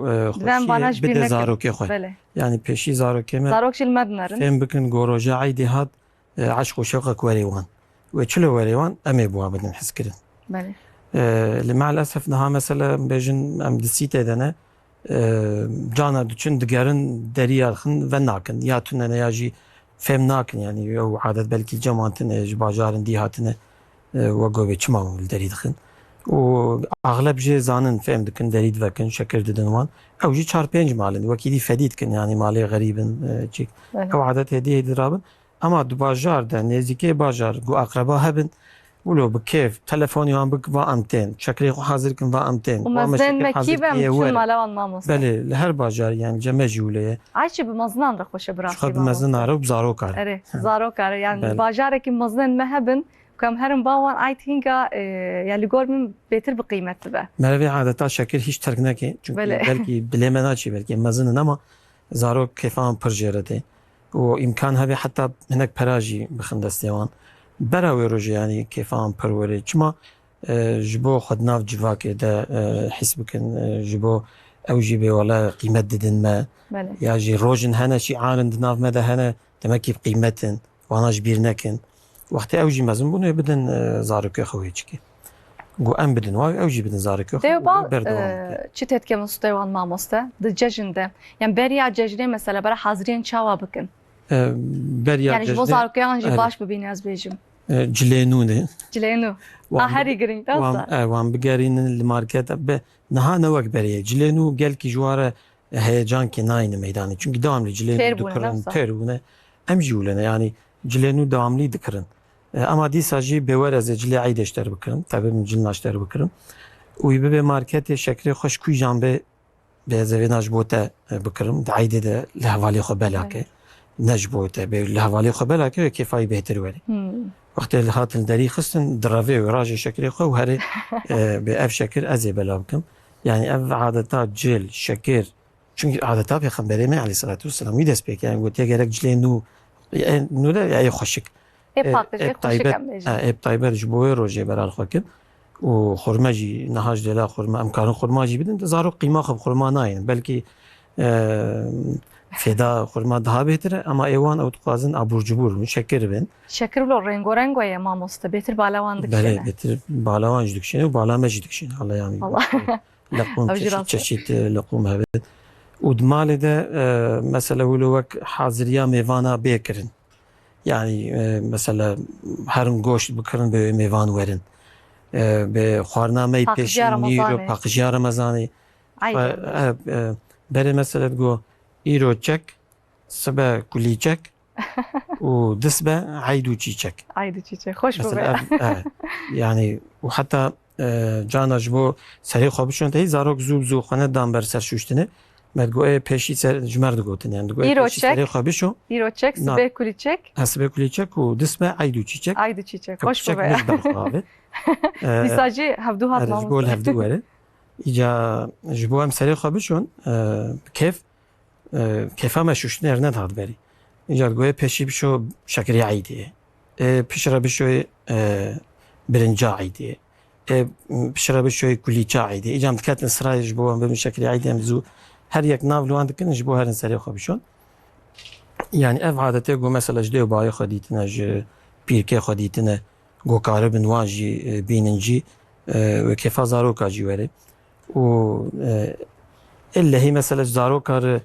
e, Divê em vana xweşiyê ji bîr bide nekin. Zarokê xwe. Belê. Yani pêşî zarokê me Zarok jî li me dinerin. Fêm bikin, go roja eydê hat, e, eşq û şewqek werê wan. Wê çilo werê wan, em ê bi wan bidin hizkirin. Belê. E, li me'lesef niha mesela bêjin em di sîtê de ne, e, cana diçin digerin deriya xin ve nakin. Ya tune ne ya jî fêm nakin, yani ew adet belkî cem wan tune ji bajarin dî hatine, e, we govê çima li derî dixin. Û axleb jê zanin, fêm dikin, derî divekin, şekir didin wan. Ew jî çar pênc malin, wekî dî fedî dikin, yani malê xerîbin, e, çîk. Belê. Ew adet hêdî hêdî rabin. Ema di bajar de, nêzîkê bajar, ku akreba hebin, wilo bi kêf, telefonê wan bik, va em tên. Şekirê xwe hazir kin, va em tên. Û Wa me mezinên şekir me hazir kî be, em kiriye, diçin were. Mala wan mamoste? Belê, li her bajarî, yani cem me jî wilo ye. Ay çi bi mezinan re xweş e, bi rastî mamoste. Ji xwe bi mezina re û bi zarokan re. Erê, zarokan re. Yani Belê. Bajarekî mezinên me hebin, ku em herin ba wan, ay hînga, e, ya li gor min bêtir bi qîmet dibe. Merivê adeta şekir hiç terk neke. Çünkü Belê. Belkî bilê me naçî, belkî mezin in ama zarok kêfa wan pir jê re tê. Û îmkan hebe heta hinek pera jî bixin destê wan. Bera wê rojê, yanî, kêfa wan pir were. Çima e, ji bo xwe di nav civakê de, e, his bikin, e, ji bo ew jî bê wele qîmet didin me. Belê. Ya jî rojin hene, şîarin di nav me de hene, demekî bi qîmet in, wana ji bîr nekin. Wextê ew jî mezin bûn, wê bidin, e, zarokê xwe wê çikê. Got em bidin wa, ew jî bidin zarokê xwe, Dê û ba, wê berdewam e, bike. Çi têt kevin stûyê wan mamoste? Di cejin de. Yani beriya cejnê mesela bera haziriyên çawa bikin? E, beriya Yani ji bo cejnê, zarokeyan jî erê. Baş bibîne ez bêjim. E, cilê nû ne. Cilê nû. Wan A, herî bi-, girîng, wan, wisa. E, wan bigerînin li market. Be, niha ne wek berê ye. Cilê nû gelkî ji wan re heyecankê nayîne meydanê. Çünkü devamlı cilê nû Têr bûne, dikirin, wisa. Têr bûne. Em jî wile ne. Yani cilê nû devamlı dikirin. E, ama dîsa jî bê were ez ê cilê eydê ji te re bikirim. Tabii min cil naş te re bikirim. Û wî bibe marketê şekerê xwe ji kûjan bê Bê ez ê vêna ji bo te, e, bikirim. Di eydê de li hevalê xwe belake. Evet. Ne ji bo te. Bê li hevalê xwe belake, wê kêfa wî bêhtir werê. Hmm. Wextê li hatin derî xistin, direvê wê rajê şekirê xwe û herê, e, bê ev şekir ez ê bela bikim. Yani ev adeta cil, şekir. Çünkü adeta Pêxemberê me aleyhissalatu vesselam wî dest pê kir. Yani gotiye gerek cilê nû, e, nû de, ya ê xweşik. Ê E, paqij, ê ê xweşik taybet, em bêjin. E, ê taybet ji bo wê rojê beral xwe kin. Û xurme jî, niha ji dêla xurme, em karin xurma jî bidin, di zarok qîma xwe bi xurma nayên. Belkî, e, fêda xurma daha bêhtir e, ama ê wan ew dixwazin abur cubur bin, şekir bin. Şekir wilo rengo rengo ye mamoste, bêtir bala wan dikişîne. Belê, bêtir bala wan jî dikişîne û bala me jî dikişîne. Hala yani. Valla. Leqûm, Ew jî çeşit rast e. Çeşit, e, leqûm hebe. Û di malê de, e, mesela wilo wek haziriya mêvana bê kirin. Yani, e, mesela herin goşt bikirin bê mêvan werin. E, bi xwarina me yê Paqijya pêşî nîro, Remezanê. Paqijya Remezanê. Ay, Xwe, ay. E, e, berê mesela digo, îro çek, sibe kulî çek û disbe eyd û çîçek. Eyd û çîçek. Xweş bû. Mesela be. Ev, e, yani, û heta, e, cana ji bo serê xwe bişon teyî, zarok zû bi zû xwe nedan ber ser şûştinê. Me digo, ê pêşî ser, ji me re digotin, yani, digo, ê Îro pêşî çek. Serê xwe bişo. Îro çek, Na. Sibê kulî çek. Ha, sibê kulî çek û disbe eyd û çîçek. Eyd û çîçek. Xweş bû be. Çek min ji ber xwe avê. E, Dîsa jî hevdû hat, erê, ji bo mamoste. Hevdû were. Îca ji bo em serê xwe bişon, e, bi kêf, e, kêfa me şûştinê re nedihat berî. Îcar goyê pêşî bişo şekirê eydê. Ê piştre bişoyê, e, birinca eydê. Ê piştre bişoyê kulîça eydê. Îca em diketin sirayê ji bo em bibin şekirê eydê, em zû her yek nav li wan dikin ji bo herin serê xwe bişon. Yani ev adetê ku mesela ji dê û bayê xwe dîtine, ji pîrkê xwe dîtine, ku karibin wan jî, e, bînin jî, e, wê kêfa zaroka jî were. Û, e, illehî mesela ji zaroka re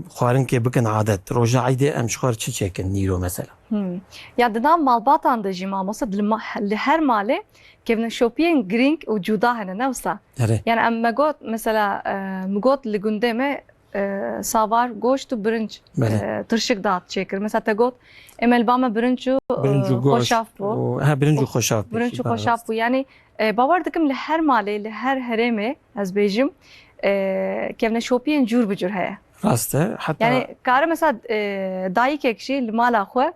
xwarinkê bikin adet. Roja eydê em ji xwe re çi çêkin nîro mesela? Hmm. Ya di nav malbatan de jî mamoste, li ma-, li her malê kevneşopiyên girîng û cuda hene, ne wisa? Erê. Yani em me got, mesela, e, mi got li gundê me, e, savar, goşt û birinc, Belê. E, tirşik dihat çêkir. Mesela te got, ê me li ba me birinc û, Birinc û e, goşt xweşaf bû. û, ha, birinc û xweşaf Birinc pêşî û da xweşaf rast. Bû. Yani, e, bawer dikim li her malê, li her herêmê, ez bêjim, e, kevneşopiyên cûr bi cûr heye. Rast e. Heta Yani, kare mesela, e, dayikek jî li mala xwe,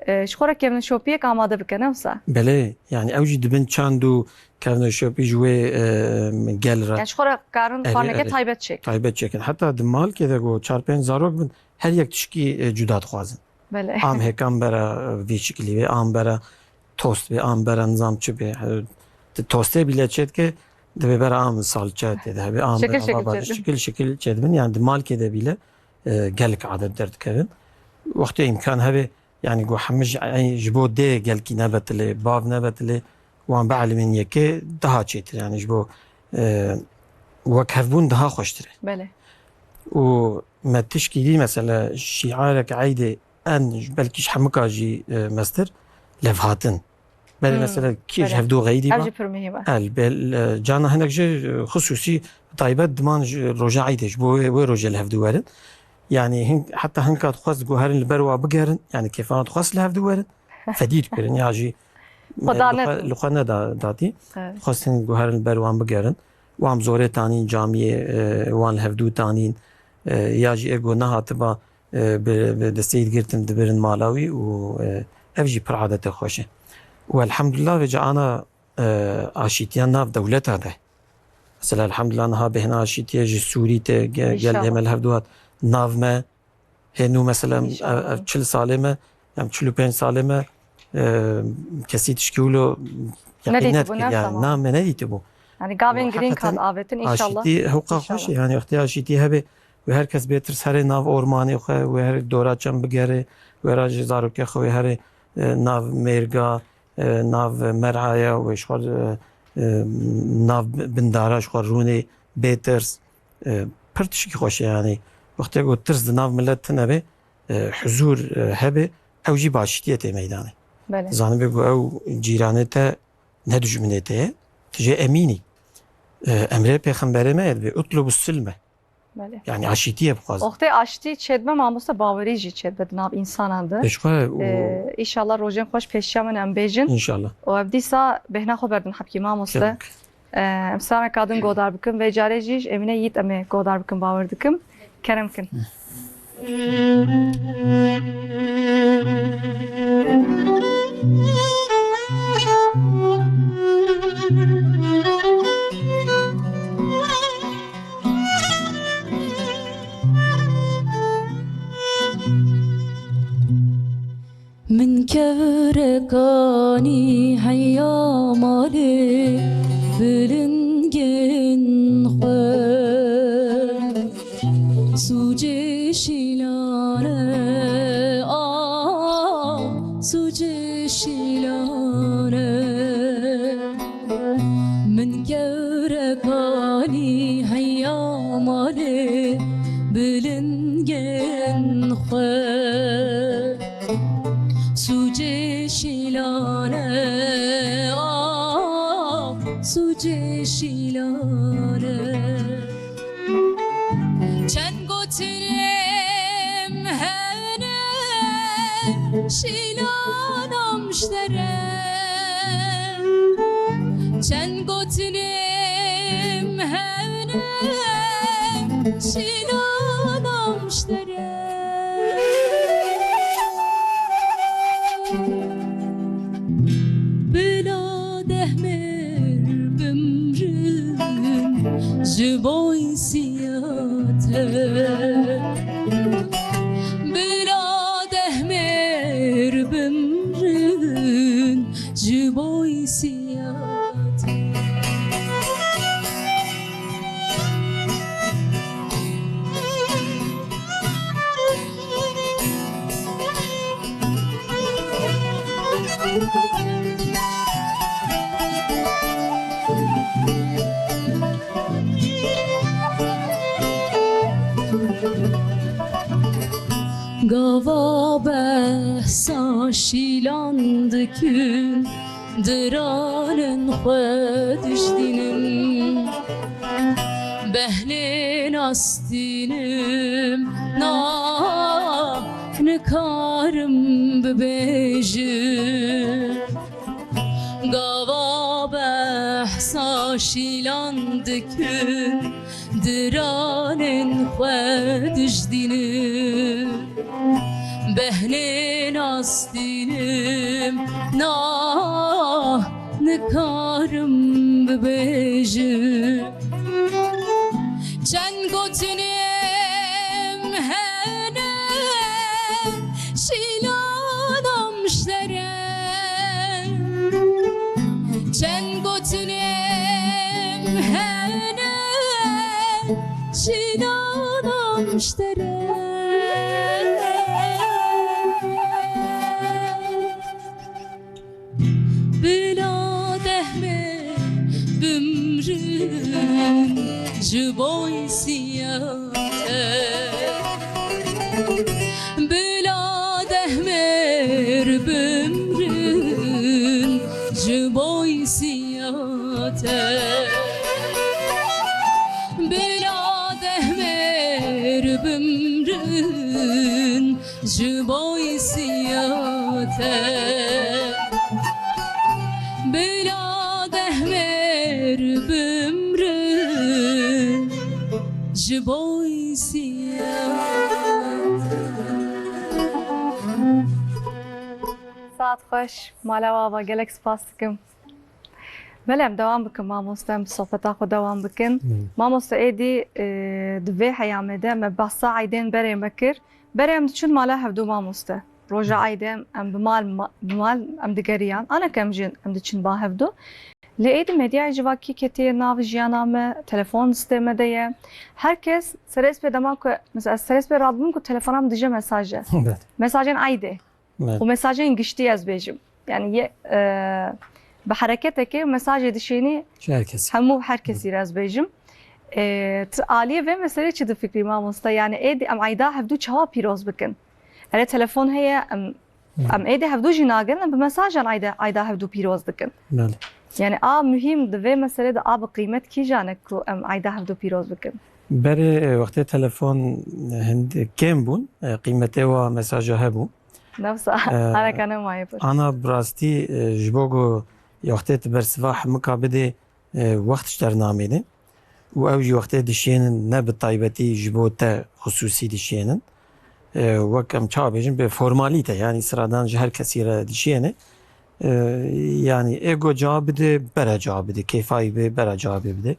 e, ji xwe re kevneşopiyek amade bike, ne wisa? Belê, yani ew jî dibin çand û kevneşopî ji wê, e, gel re. Yani ji xwe re karin Erê, xwarineke erê. Taybet çêk. Taybet çêkin. Heta di malkê de ku çar pênc zarok bin, her yek tişkî, e, cuda dixwazin. Belê. Am hêkan bera, e, vî şiklî be, am bera tost be, am bera nizam çi be. E, di tostê bîle çêdike, divê bera am salçe tê de hebe, am Şekil bera şekil ava çêdibin. Şekil şekil çêdibin. Yani di malkê de bîle, e, gelek adet derdikevin. Wextê îmkan hebe, Yani, ku hemî ji, ey, ji bo dê gelkî nebetilê, bav nebetilê, wan bielmên yekê daha çêtir, yani, ji bo, e, wekhevbûn daha xweştir e. Belê. Û me tişkî dî, mesela, şîarek eydê en, belkî ji hemika jî, e, mestir, levhatin. Belê, Hmm, mesela, kî ji belê. Hevdû xeyrî Ev ba? Jî pir muhîm e. El, bel, e, cana hinek jî, e, xisûsî, taybet diman ji roja eydê, ji bo wê, wê rojê li hevdû werin. Yani hin-, heta hinka dixwest ku herin li ber wa bigerin, yani kêfan dixwest li hevdû werin, fedî dikirin ya jî, Xwe e, da li xwe, nedin. Li xwe neda datî. Evet. Dixwestin ku herin li ber wan bigerin. Wan bi zorê tanîn camiyê, e, wan li hevdû tanîn, e, ya jî ê ku nehatiba, e, bi, bi destê yî digirtin dibirin mala wî û, e, ev jî pir adetê xweş e. Û elhamdulillah vêca ana, e, aşîtiya nav dewleta de. Mesela, elhamdulillah, niha bêhna aşîtiyê ji Sûrî tê, ge-, gel, înşallah, ê me li hev du hat nav me. Hê nû, mesela, em, Înşallah. Ev, ev çil salê me, em çil û pênc salê me, e, kesî tişkî wilo Teqî nedîtibû, nedikir, ne yani, zaman. Na me nedîtibû. Yani gavên Û girîng heqeten hat avêtin, înşallah. Aşîtî hewqa xweş e, Înşallah. Yani, wextê aşîtî hebe, wê her kes bê tirs herê nav ormanê xwe, wê her dora çem bigere, wê ra ji zarokê xwe wê herê, e, nav mêrga, e, nav meraya, wê ji xwe, e, e, nav bindara ji xwe rûnê bê tirs. E, pir tişkî xweş e, yani, wextê ku tirs di nav milet tune be, e, huzûr, e, hebe, ew jî bi aşîtiyê tê meydanê. Belê. Zanibê ku ew cîranê te ne dijminê te ye, tu jê emîn î. E, emrê pêxemberê me ye, dibê, "Utlubu silme." Belê. Yani aşîtiyê bixwazin. Wextê aştî çêdibe, mamoste, bawerî jî çêdibe di nav însanan de. Pêşxwe û Ee, înşallah rojên xweş pêşiya min em bêjin. Înşallah. Û ev dîsa bêhna xwe berdin hebkî, mamoste. Kevin. Ee, em straneka din godar bikin. Vê carê jî ji Emîne Yît em ê godar bikin, bawer dikim. Kerem kin. Min kevrekanî heya malê bi lingên xwe. Sûcê şîlane, ah, sûcê şîlane. Min kevrekanî heya malê bi lingên xwe. Sûcê şîlane, ah, sûcê şîlane. Çend gotinêm hene, şîlanan ji te re. Çend gotinêm hene, şîlanan ji te re. Bila deh mêr bimrin ji bo însiya te. Bila deh mêr bimrin ji bo însiya te. Gava behsa şîlan dikin, diranên xwe dijdînim. Behnê nas dînim, na nikarim bibêjim. Gava behsa şîlan dikin, diranên xwe dijdînim. Behnê nas dînim, na nikarim bibêjim. Çend gotinêm hene, şîlanan ji te re. Çend gotinêm hene, şîlanan ji te re. Bila deh mêr bimrin ji bo însiya te. Bila deh mêr bimrin ji bo însiya te. Bila deh mêr bimrin ji bo însiya te. Bila deh mêr bimrin ji bo însiya te. Saet xweş, mala we ava, gelek spas dikim. Belê, em dewam bikin mamoste, em sohbeta xwe dewam bikin. Hmm. Mamoste, êdî, e, di vê heyamê de me behsa eydên berê me kir. Berê em diçûn mala hevdû mamoste. Roja Eydê em, em bi mal, bi mal em digeriyan. Ana ke em jî em diçin ba hevdu. Lê êdî medyaya civakî ketiye nav jiyana me, telefon distê me de ye. Her kes serê spê dema ku, mesela ez serê spê radibim ku telefona min dije mesaj e. Evet. Mesajên Eydê. Evet. Û mesajên giştî ez bêjim. Yani ye, e, bi hereketekê mesajê dişênî Ji her kesî. Hemû her kesî re ez bêjim. E, tu aliyê vê meselê çi difikrî mamosta? Yani êdî em Eyda hevdû çawa pîroz bikin? Erê telefon heye, em, em êdî hevdû jî nagirin, em bi mesajan Eyda, Eyda hevdû pîroz dikin. Belê. Yani a muhîm di vê meselê de a bi qîmet kîjan e ku em Eyda hevdû pîroz bikin? Berê, e, wextê telefon, e, hind kêm bûn, e, qîmetê wa mesaja hebû. Nefsa, E, hareka nemaye pir. Ana bi rastî, e, ji bo ku wextê tu bersiva hemika bidê, e, wext ji te re namêne. Û ew jî wextê dişênin, ne bi taybetî ji bo te xisûsî dişênin. E, wek em çawa bêjin, bi formalîte, yanî siradan ji her kesî re dişêne. E, yanî ê go cewab bide, bere cewab bide. Kêfa wî bê, bere cewabê bide.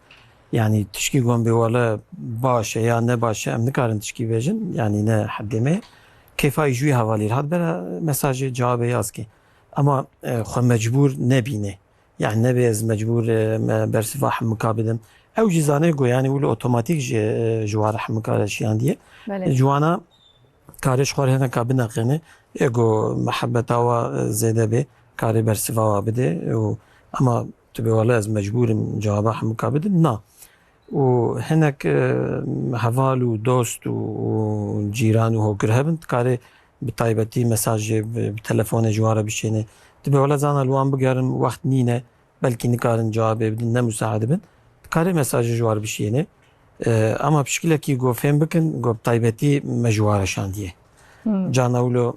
Yanî tişkî gon bê wele baş e ya ne baş e, em nikarin tişkî bêjin. Yanî ne heddê me. Kêfa wî ji wî hevalî re hat bere mesajê cewabê yaz kê. Ema, e, xwe mecbûr nebîne. Yani nebê ez mecbûr, e, me bersiva hemika bidim. Ew jî zane ku yani wilo otomatîk ji, e, ji wan re hemika re şiyandiye. Belê. Ji wana karê ji xwe re hineka bineqêne. Ê ku mehebeta wa, e, zêde bê, karê bersiva wa bide. Û, ema tu bê wele ez mecbûr im cewaba hemika bidim. Na. Û hinek, e, heval û dost û, û cîran û hokir hebin, dikarê bi taybetî mesajê bi, bi telefonê ji wan re bişêne. Dibe wele zana li wan bigerim, wext nîne, belkî nikarin cewabê bidin, ne musaid bin. Dikarê mesajê ji wan re bişêne. E, ama bi şikilekî ku fêm bikin, ku bi taybetî me ji wan re şandiye. Hmm. Cana wilo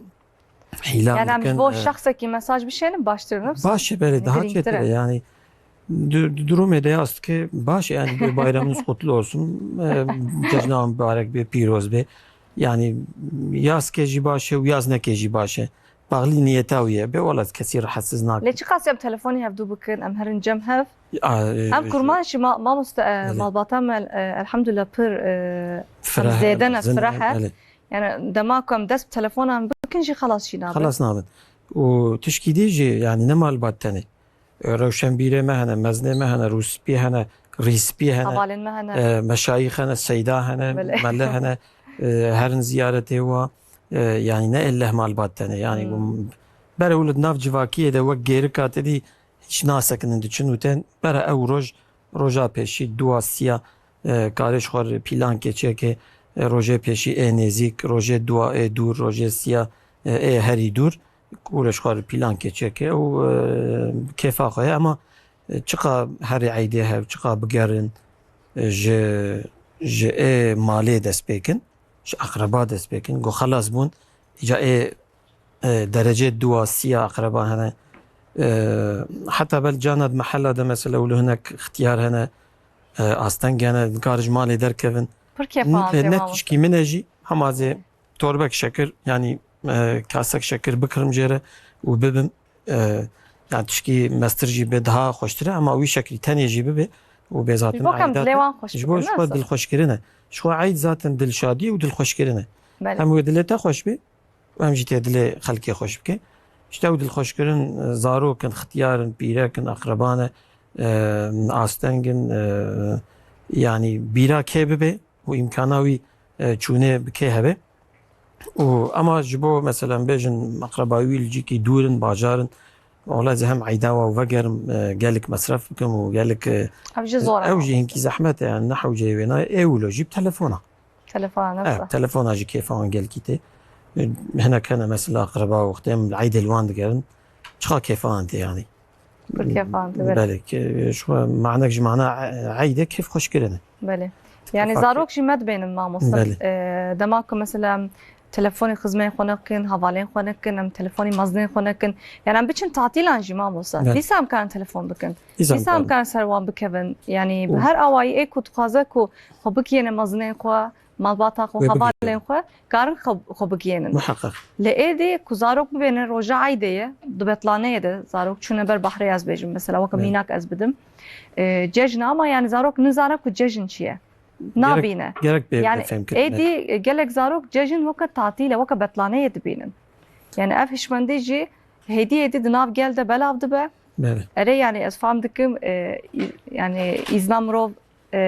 hîla Yani em bikin, ji bo e, şexsekî mesaj bişênin baştir, ne? Baş e, belê, daha çêtir e. Yani du-, du-, durumê de yaz dike, baş e, yani bir bayramınız kutlu olsun. E, cejna mübarek be, pîroz be. Yani yaz ke jî baş e û yaz neke jî baş e. Baxlî niyeta wî ye. Be wala kesî rahatsiz nake. Lê çiqas em telefonî hevdû bikin, em herin cem hev. A, e, Em kurman jî ma-, mamoste, e, Belê. Malbata me, e, elhamdulillah pir, e, em Fireh, zêde ne, zin-, fireh e. Belê. Yani dema ku em dest bi telefonan bikin jî xelas jî nabin. Xelas nabin. Û tişkî dî jî yani ne malbat tenê. E, rewşenbîrê me hene, mezinê me hene, rûspî hene, rîspî hene, Hevalên me hene. E, meşayîx hene, seyda hene, Belê. Mele hene, e, herin ziyaretê wa, e, yani ne elleh malbat tenê. Yani Hmm. bu, bere wilo di nav civakiyê de wek gêrika te dî hiç nasekinin diçin û tên bere ew roj, roja pêşî, dua, siya, e, karê ji xwe re pîlankê çêke, e, rojê pêşî ê nêzîk, rojê dua ê dûr, rojê siya, e, ê herî dûr, ku re ji xwe re pîlankê çêke û, e, kêfa xwe ye. Ema, e, çiqa herê eydê hev, çiqa bigerin, e, ji, ji ê malê dest pê kin, ji eqreba dest pê kin, ku xelas bûn, îca ê e, derecê dua siya eqreba hene. E, heta bel cana di mehela de mesela wilo hinek ixtiyar hene, e, asteng hene, nikar ji malê derkevin. Pir kêfa N-, hate e, ne mamoste. Tişkî min e jî, hema zê torbek şekir, yani, e, kasek şekir bikirim jê re û bibim. E, yani tişkî mestir jî be daha xweştir e, ama wî şekilî tenê jî bibe û bê zaten Ji bo kem aîdat dilê e. wan xweş Ji bo, bikin, ji bo ne? Dilxweşkirin e. Ji xwe eyd zaten dilşadî û dilxweşkirin e. Belê. Hem wê dilê te xweş be, û em jî tê dilê xelkê xweş bike. Îşte ew dilxweşkirin, e, zarok in, xitiyar in, pîrek in, eqreba ne, e, asteng in, e, yanî bîra kê bibe û îmkana wî, e, çûnê bi kê hebe. Û ema ji bo, mesela, em bêjin, eqreba wî li cîkî dûr in, bajar in, wela ez ê hem eyda wa vegerim, e, gelek mesref bikim û gelek, e, Ev jî zor e. Ew jî hinkî zehmet e, yani ne hewceyê wê nayê. Ê wilo jî bi telefona. Telefona, Evet, nefsa. Telefona jî kêfa wan gelkî tê. Hinek hene mesela eqreba wextê em li eydê li wan digerin. Çiqa kêfa wan tê yani. Pir kêfa wan tê, belê. Belê, ke-, ji xwe manek ji mana e-, eydê kêf xweş kirine. Belê. Yani Kêfa zarok jî me dibênin mamoste. Belê. E, dema ku mesela em telefonê xizmên xwe nekin, hevalên xwe nekin, em telefonî mezinên xwe nekin. Yani em biçin tatîlan jî mamoste. Belê. Dîsa em karin telefon bikin. Dîsa em Dîsa em karin. karin ser wan bikevin. Yani bi Û- her awayî ê ku dixwaze ku xwe bikiyêne mezinên xwe, malbata xwe, Wê hevalên bigihînin. xwe, karin xwe, xwe bigihînin. Muheqeq. Lê êdî ku zarok bibêne roja eydê ye, di betlaneyê de zarok çûne ber behrê ez bêjim, mesela weke Evet. mînak ez bidim. E, cejn e ama yani zarok nizane ku cejn çi ye. Gerek, Nabîne. gerek bê Yani fêmkirin, êdî, evet. e, gelek zarok cejn weke tatîl e, weke betlaneyê dibînin. Yani ev hişmendî jî hêdî hêdî di nav gel de belav dibe. Belê. Erê, yani ez fam dikim, e, î- yani îzna mirov e,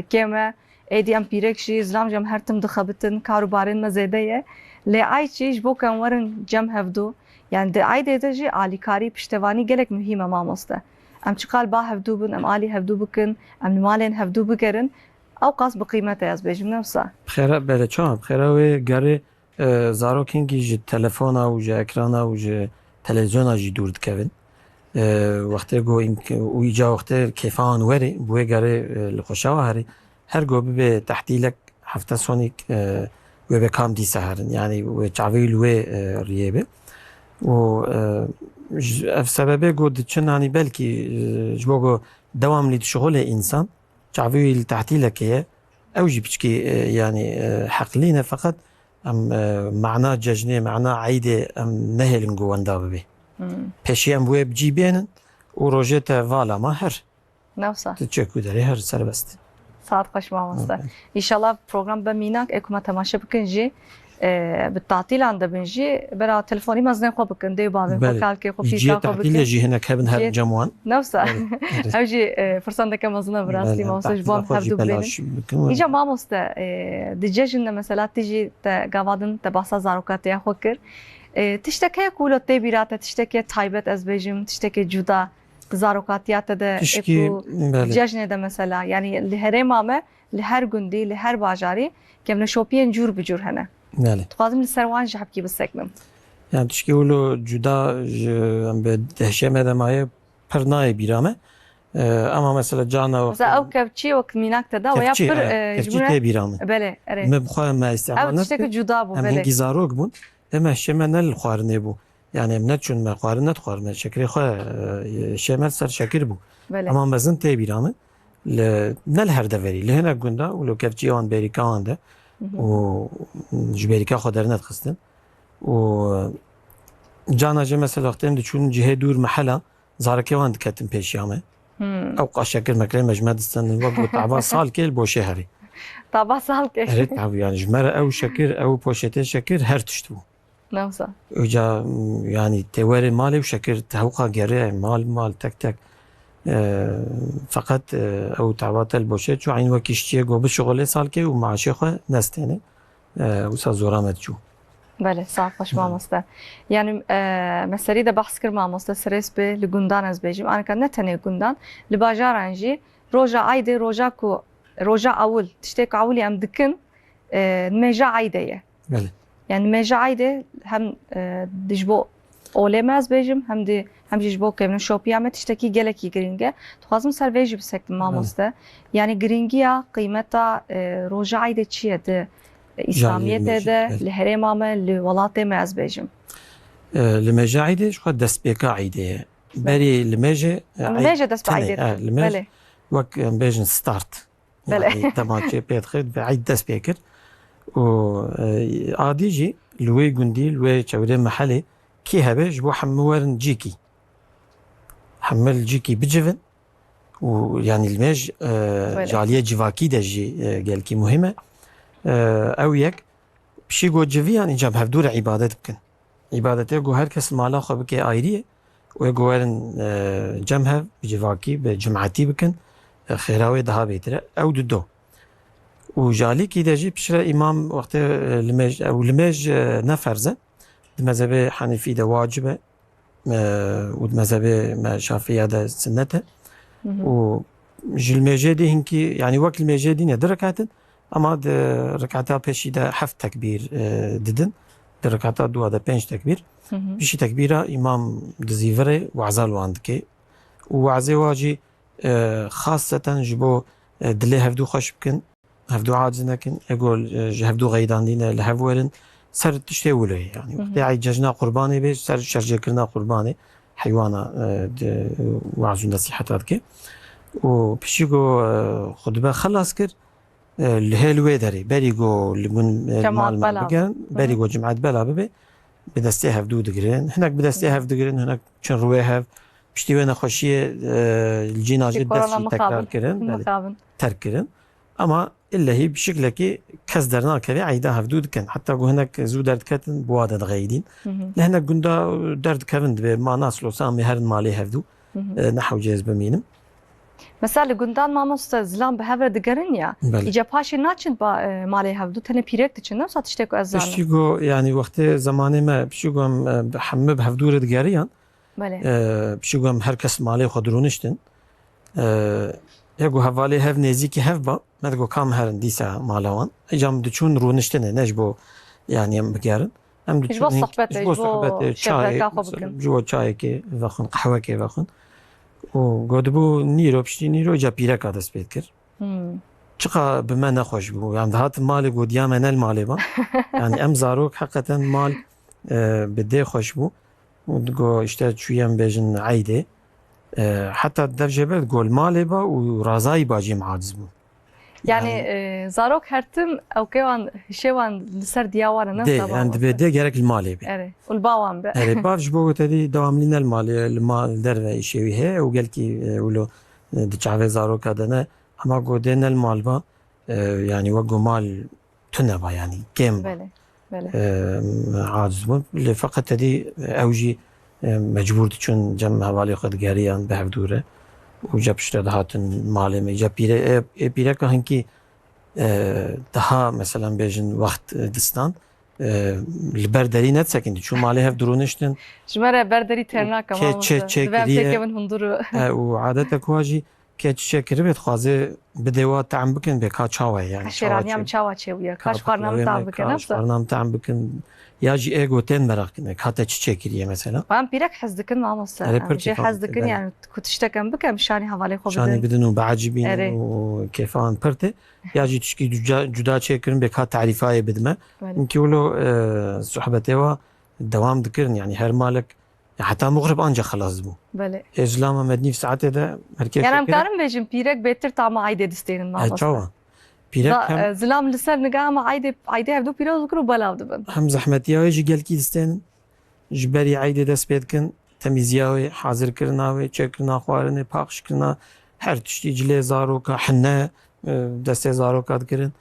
kêm e, êdî em pîrek jî zilam jî em her tim dixebitin, kar û barên me zêde ye. Lê eyd jî ji bo ku em werin cem hevdû, yani di eydê de jî alîkarî, piştevanî gelek muhîm e mamoste. Em çiqal ba hevdû bin, em alî hevdû bikin, em li malên hevdû bigerin, ew qas bi qîmet e ez bêjim, ne wisa? Bi xêra, belê, çawa? Bi xêra wê gerê, e, zarok hingî ji telefona û ji ekrana û ji televîzyona jî dûr dikevin. E, wextê ku îmk- û îca wextê kêfa wan werê, bi wê gerê, e, li xweşa we herê. Her ku bibe tehdîlek hefte sonîk, e, wê be kam dîsa herin. Yani wê çavê wî li wê, e, riyê be. Û, e, ji- ev sebebê ku diçin, hani belkî, e, ji bo ku dewamlî dişixulê însan, çavê wî li tehtîlekê ye. Ew jî piçkî, e, yani, e, heqlî ne, feqet em, e, mana cejnê, mana eydê em nehêlin ku wenda bibe. Pêşî em wê bi cî bênin û rojê te vala ma her. Ne wisa? Tu çi ku derê her serbest. Saet xweş mamoste. Înşallah program be mînak, ê ku me temaşe bikin jî, e, bi tatîlan de bin jî, bera telefonî mezinên xwe bikin, dê û bavên xwe, Belê. kalkê xwe, Ji pîrka cihê xwe tehtîlê bikin. Jî hinek hebin herin cem wan. Ne wisa? Belê. Ew jî, e, firsendeke mezin e bi rastî, Belê, mamoste, ji tehtîla bo em xwe jî hevdû bibînin. belaş bikin. Îca mamoste, e, di cejn de mesela tu jî te gava din te bahsa zarokatiya xwe kir. E, tiştek heye ku wilo tê bîra te, tiştekê taybet ez bêjim, tiştekê cuda di zarokatiya te de, ê Tişkî, ku belê. cejnê de mesela, yani li herêma me, li her gundî, li her bajarî kevneşopiyên cûr bi cûr hene. Belê. Dixwazim li ser wan ji hebkî biseknim. Yani tişkî wilo cuda ji em bi dehşê me de maye pir nayê bîra me. E, ama mesela cana Mesela ew kevçî wek mînak te da, weya Kevçî, pir, e, e, kevçî ji min re, tê bîra me. Belê, erê. Me bi xwe me îstîmal Ew tiştekî nekir. Cuda bû, Em belê. Hingî zarok bûn. Em hişê me ne li xwarinê bû. Yani em neçûn me xwarin nedixwar, me şekirê xwe, e, hişê me li ser şekir bû. Belê. Ama mezin tê bîra me. Li, ne li her deverî, li hinek gunda û li kevçî wan bêrîka wan de û ji bêrîka xwe dernedixistin. Û cana jê mesela wextê em diçûn cihê dûr mehela, zarokê wan diketin pêşiya me. Ew qaşekir mekirê me ji me distendin, wek ku tava salkê li boşê herî. Tava salkê. Erê tabi, yani ji me re ew şekir, ew poşetê şekir her tişt bû. Ne wisa? Oca, yani tê werê malê û şekir tewqa gerê mal mal tek tek. E, feqet, e, ew tava te li boşê çû, eyn wek îşçiyê ku bişixulê salkê û maaşê xwe nestêne. E, wisa zora me diçû. Belê, saet xweş mamoste. Yani, e, me serî de behs kir mamoste, serê spê li gundan ez bêjim. Anika ne tenê gundan, li bajaran jî roja eydê, roja ku, roja ewil, tiştê ku ewilî em dikin, e, nimêja eydê ye. Belê. Yani nimêja eydê hem, e, di ji bo olê me ez bêjim, hem di, hem jî ji bo kevneşopiya me tiştekî gelekî girîng e. Dixwazim ser vê jî bisektim mamoste. Yani girîngiya, qîmeta, e, roja eydê çi ye di, e, Îslamiyetê nimêjê, de, belê. Li herêma me, li welatê me ez bêjim. E, nimêja eydê ji xwe destpêka eydê ye. Berî nimêjê, e, Nimêjê dest bi tenê, eydê. e, nimêj Belê. Wek em bêjin start. Belê. Yani dema çê pê dixê, bi eyd dest pê kir. Û, e, adî jî li wê gundî, li wê çewrê mehelê kî hebe ji bo hemû werin cîkî. Hemû li cîkî bicivin. Û yani li mêj, e, Belê. Ji aliyê civakî de jî, e, gelkî muhîm e. E, ew yek, pişî ku civî, yani cem hevdû re îbadet bikin. Îbadetê ku her kes mala xwe bike ayriyê, wê ku werin, e, cem hev, bi civakî, bi cimetî bikin, e, xêra wê daha bêtir e. Ew di do. Û ji alîkî de jî piştre îmam wextê, e, limêj, ew limêj, e, ne ferz e. Di mezhebê Henîfî de wacib e, e, û di mezhebê me Şafiya de sinnet e. Û ji limêjê dî hinkî, yani wek limêjê dî ne, di rekat in, ama di rekata pêşî de heft tekbîr, e, didin. Di rekata dûa de pênc tekbîr. Pişî tekbîra îmam dizîvirê waza li wan dike. Û wazê wa jî, e, xaseten ji bo, e, dilê hevdû xweş bikin, hevdû aciz nekin, ego, e, ji hevdû xeydandî ne, li hev werin, ser tiştê wilo ye. Yani wextê ey cejna qurbanê bê, ser şerjêkirina qurbanê, heywana, e, di, waz û nesîheta dike. Û pişî ku, e, xutbe xelas kir, e, li hêl wê derê, berî ku li gund, e, Cemaat mal bela mal bigerin, berî ku cemaat bela bibe, bi destê hevdû digirin. Hinek bi destê hev digirin, hinek çin rûyê hev. Piştî wê nexweşiyê, e, li cîna jê dest jî tekrar kirin, belê, terk kirin. Ama illehî bi şiklekî kes dernakeve eyda hevdû dikin. Heta ku hinek zû derdiketin, bi wa de dixeyidîn. Hı hı. Li hinek gunda derdikevin, dibê ma nas losa em ê herin malê hevdû, Hı hı. e, ne hewce ez bimînim. Mesela li gundan mamoste zilam bi hev re digerin ya, Belê. îca paşê naçin ba, e, malê hevdû, tenê pîrek diçin, ne wisa tiştê ku ez zanim. Piştî ku, yanî wextê zemanê me, piştî ku em, e, hemû bi hevdû re digeriyan, Belê. e, piştî ku em her kes malê xwe dirûniştin, e, ya ku hevalê hev nêzîkî hev ba, me digot ka em herin dîsa mala wan. Îca em diçûn rûniştinê, ne ji bo, yanî em bigerin. Em Ji bo diçûn hink-, sohbetê, ji ji bo bo sohbetê, şevreka çayê, xwe bikin. ji bo çayekê vexwin, qehwekê vexwin. Û gotibû nîro, piştî nîro îca pîreka dest pê dikir. Hmm. Çiqa bi me nexweş bû. Yanî dihatin malê, gotiya me ne li malê ba. Yanî em zarok heqeten mal, e, bi dê xweş bû. Û digo işte çûyem bêjin eydê. E, heta dev jê ber digo li malê ba û razayî bacî em aciz bûn. Yanî, Yanî e, zarok her tim ewkê wan, hişê wan li ser diya wan e, ne Dê, wisa ba yani wasa. dibê dê gerek li malê be. Erê, û li ba wan be. Erê, bav ji bo ku te dî dewamlî ne li malê, li mal derve îşê wî heye û gelkî, e, wilo, e, di çavê zaroka de ne. Hema ku dê ne li mal ba, e, yanî wek ku mal tune ba, yanî kêm ba. Belê, belê. E, aciz bûn. Lê feqet te dî ew jî, e, mecbûr diçûn cem hevalê xwe digeriyan bi hevdû re. Û ca piştre dihatin malê me. Ca pîre-, e, e, pîreka hinkî, e, daha, mesela, bêjin wext, e, distan, e, li ber derî nedisekîn, diçûn malê hev dirûniştin. Ji me re ber derî têr nake, Kê mamoste. çê Divê em çêkiriye. têkevin hundur û E, û adeta ku jî kê çi çêkiribe, dixwaze bidê wa tehm bikin, bê ka çawa ye, yani, çawa Şêraniya çê-, min çawa çêbûye? Ka Kaş xwarina min tehm bikin, ka xwarina min tehm bikin. Ya jî ê gotên meraq kine, ka te çi çêkiriye mesela? Em pîrek hez dikin, mamoste. Erê, Em pir jê kêfan hez dikin, dikin, belê. yani, ku tiştek em bikin, şanî hevalê xwe Şanî bidin. bidin û biecibînin Erê. û kêfan pir tê. Ya jî tişkî cuda, cuda çêkirin, bê ka tarîfayê bidime. Belê. Hinkî wilo, e, sohbetê wa dewam dikirin, yani, her malek Ya heta muxrib anca xelas bû. Belê. Ê zilama me di nîv saetê de her kê Yani em şekere. karin bêjin pîrek bêtir tama eydê distênin, E, mamoste. çawa? Pîrek Da, hem e, zilam li ser nigaha me eydê, eydê hevdû pîroz dikir û belav dibin. Hem zehmetiya wê jî gelkî distênin. Ji berî eydê dest pê dikin, temîziya wê, hazirkirina wê, çêkirina xwarinê, paqijkirina her tiştî, cilê zaroka, hine, e, destê zaroka dikirin.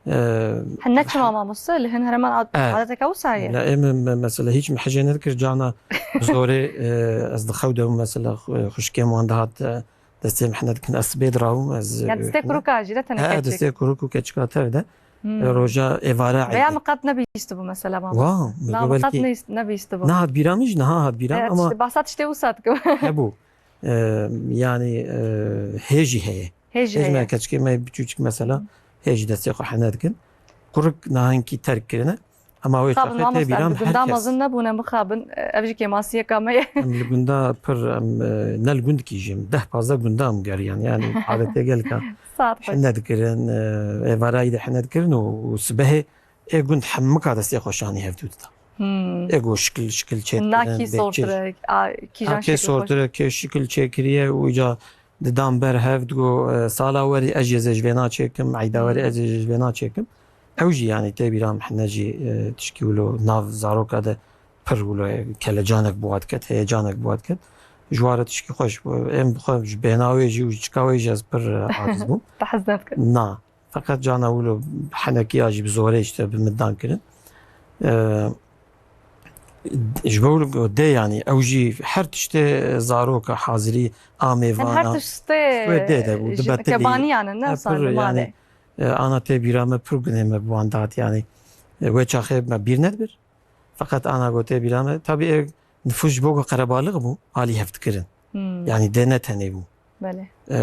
E, Hine çima, mamoste? Li hin hereman ad-, E, adeteke wisa ye? La ê min, me-, mesela, hiç mi hejê nedikir, cana bi zorê, e, ez di xew de bûm, mesela, xu-, xwişkê min wan dihat, e, destê min hine dikin, ez sibê dirabûm, ez, Yani e, destê kuruka jî de tenê He, keçik. destê kuruk û keçika tev de, Hmm. e, roja êvara Veya eydê. min qet nebihîstibû, mesela, mamoste. Wa, Na, min qet belkî nehîst-, nebihîstibû. Niha hat bîra min jî, niha hat bîra min, Evet, ama işte, bahsa tiştê wisa dikim. Hebû. E, yani, e, hê jî heye. Hê jî Hê jî heye. me keçikê me biçûçik mesela, hê jî destê xwe hene dikin. Kurik nahinkî terk kirine. Ama wê Mixabin çaxê tê mamoste, bîra em em li her gunda kes. mezin nebûne, mixabin, ev jî kêmasiyeka me ye. Em li gunda pir, em, e, ne li gundikî jî, em deh pazdeh gunda em geriyan. Yani adetê gelka Saet xweş. hene dikirin, e, êvarayî de hene dikirin û, û sibehê ê gund hemika destê xwe şanî hevdû dida. Hmm. Ê go şikil, şikil çê Na dikirin, kî bê çi- sortire, a, kîjan Ha, kê şekil xweş. sortire, kê şikil çêkiriye û îca didan ber hev, digo, e, sala werî ez jê zê ji vê naçêkim, eyda werî Hmm. ez jê ji vê naçêkim. Ew jî, yani, tê bîra min hene jî, e, tişkî wilo nav zaroka de pir wilo, e, kelecanek bi wa diket, heyecanek bi wa diket. Ji wa re tişkî xweş bû. Em bi xwe ji bêhna wê jî û ji çika wê jî ez pir, e, aciz bûm. Te hez nedikin. Na. Feqet cana wilo henekiya jî bi zorê işte bi min dan kirin. E, ji bo dê, yani, ew jî her tiştê zaroka hazirî amê Em vana. her tiştê Wê dê de bû, ji dibetilî. kebaniyan in, ne Her wisa pir, li malê. yani, e, ana tê bîra me pir gunê me bi wan dihat, yani, e, wê çaxê me bîr nedibir. Feqet ana go tê bîra me. Tabî ê nifûs ji bo ku qerebalix bû, alî hev dikirin. Hmm. Yani dê ne tenê bû. Belê. E,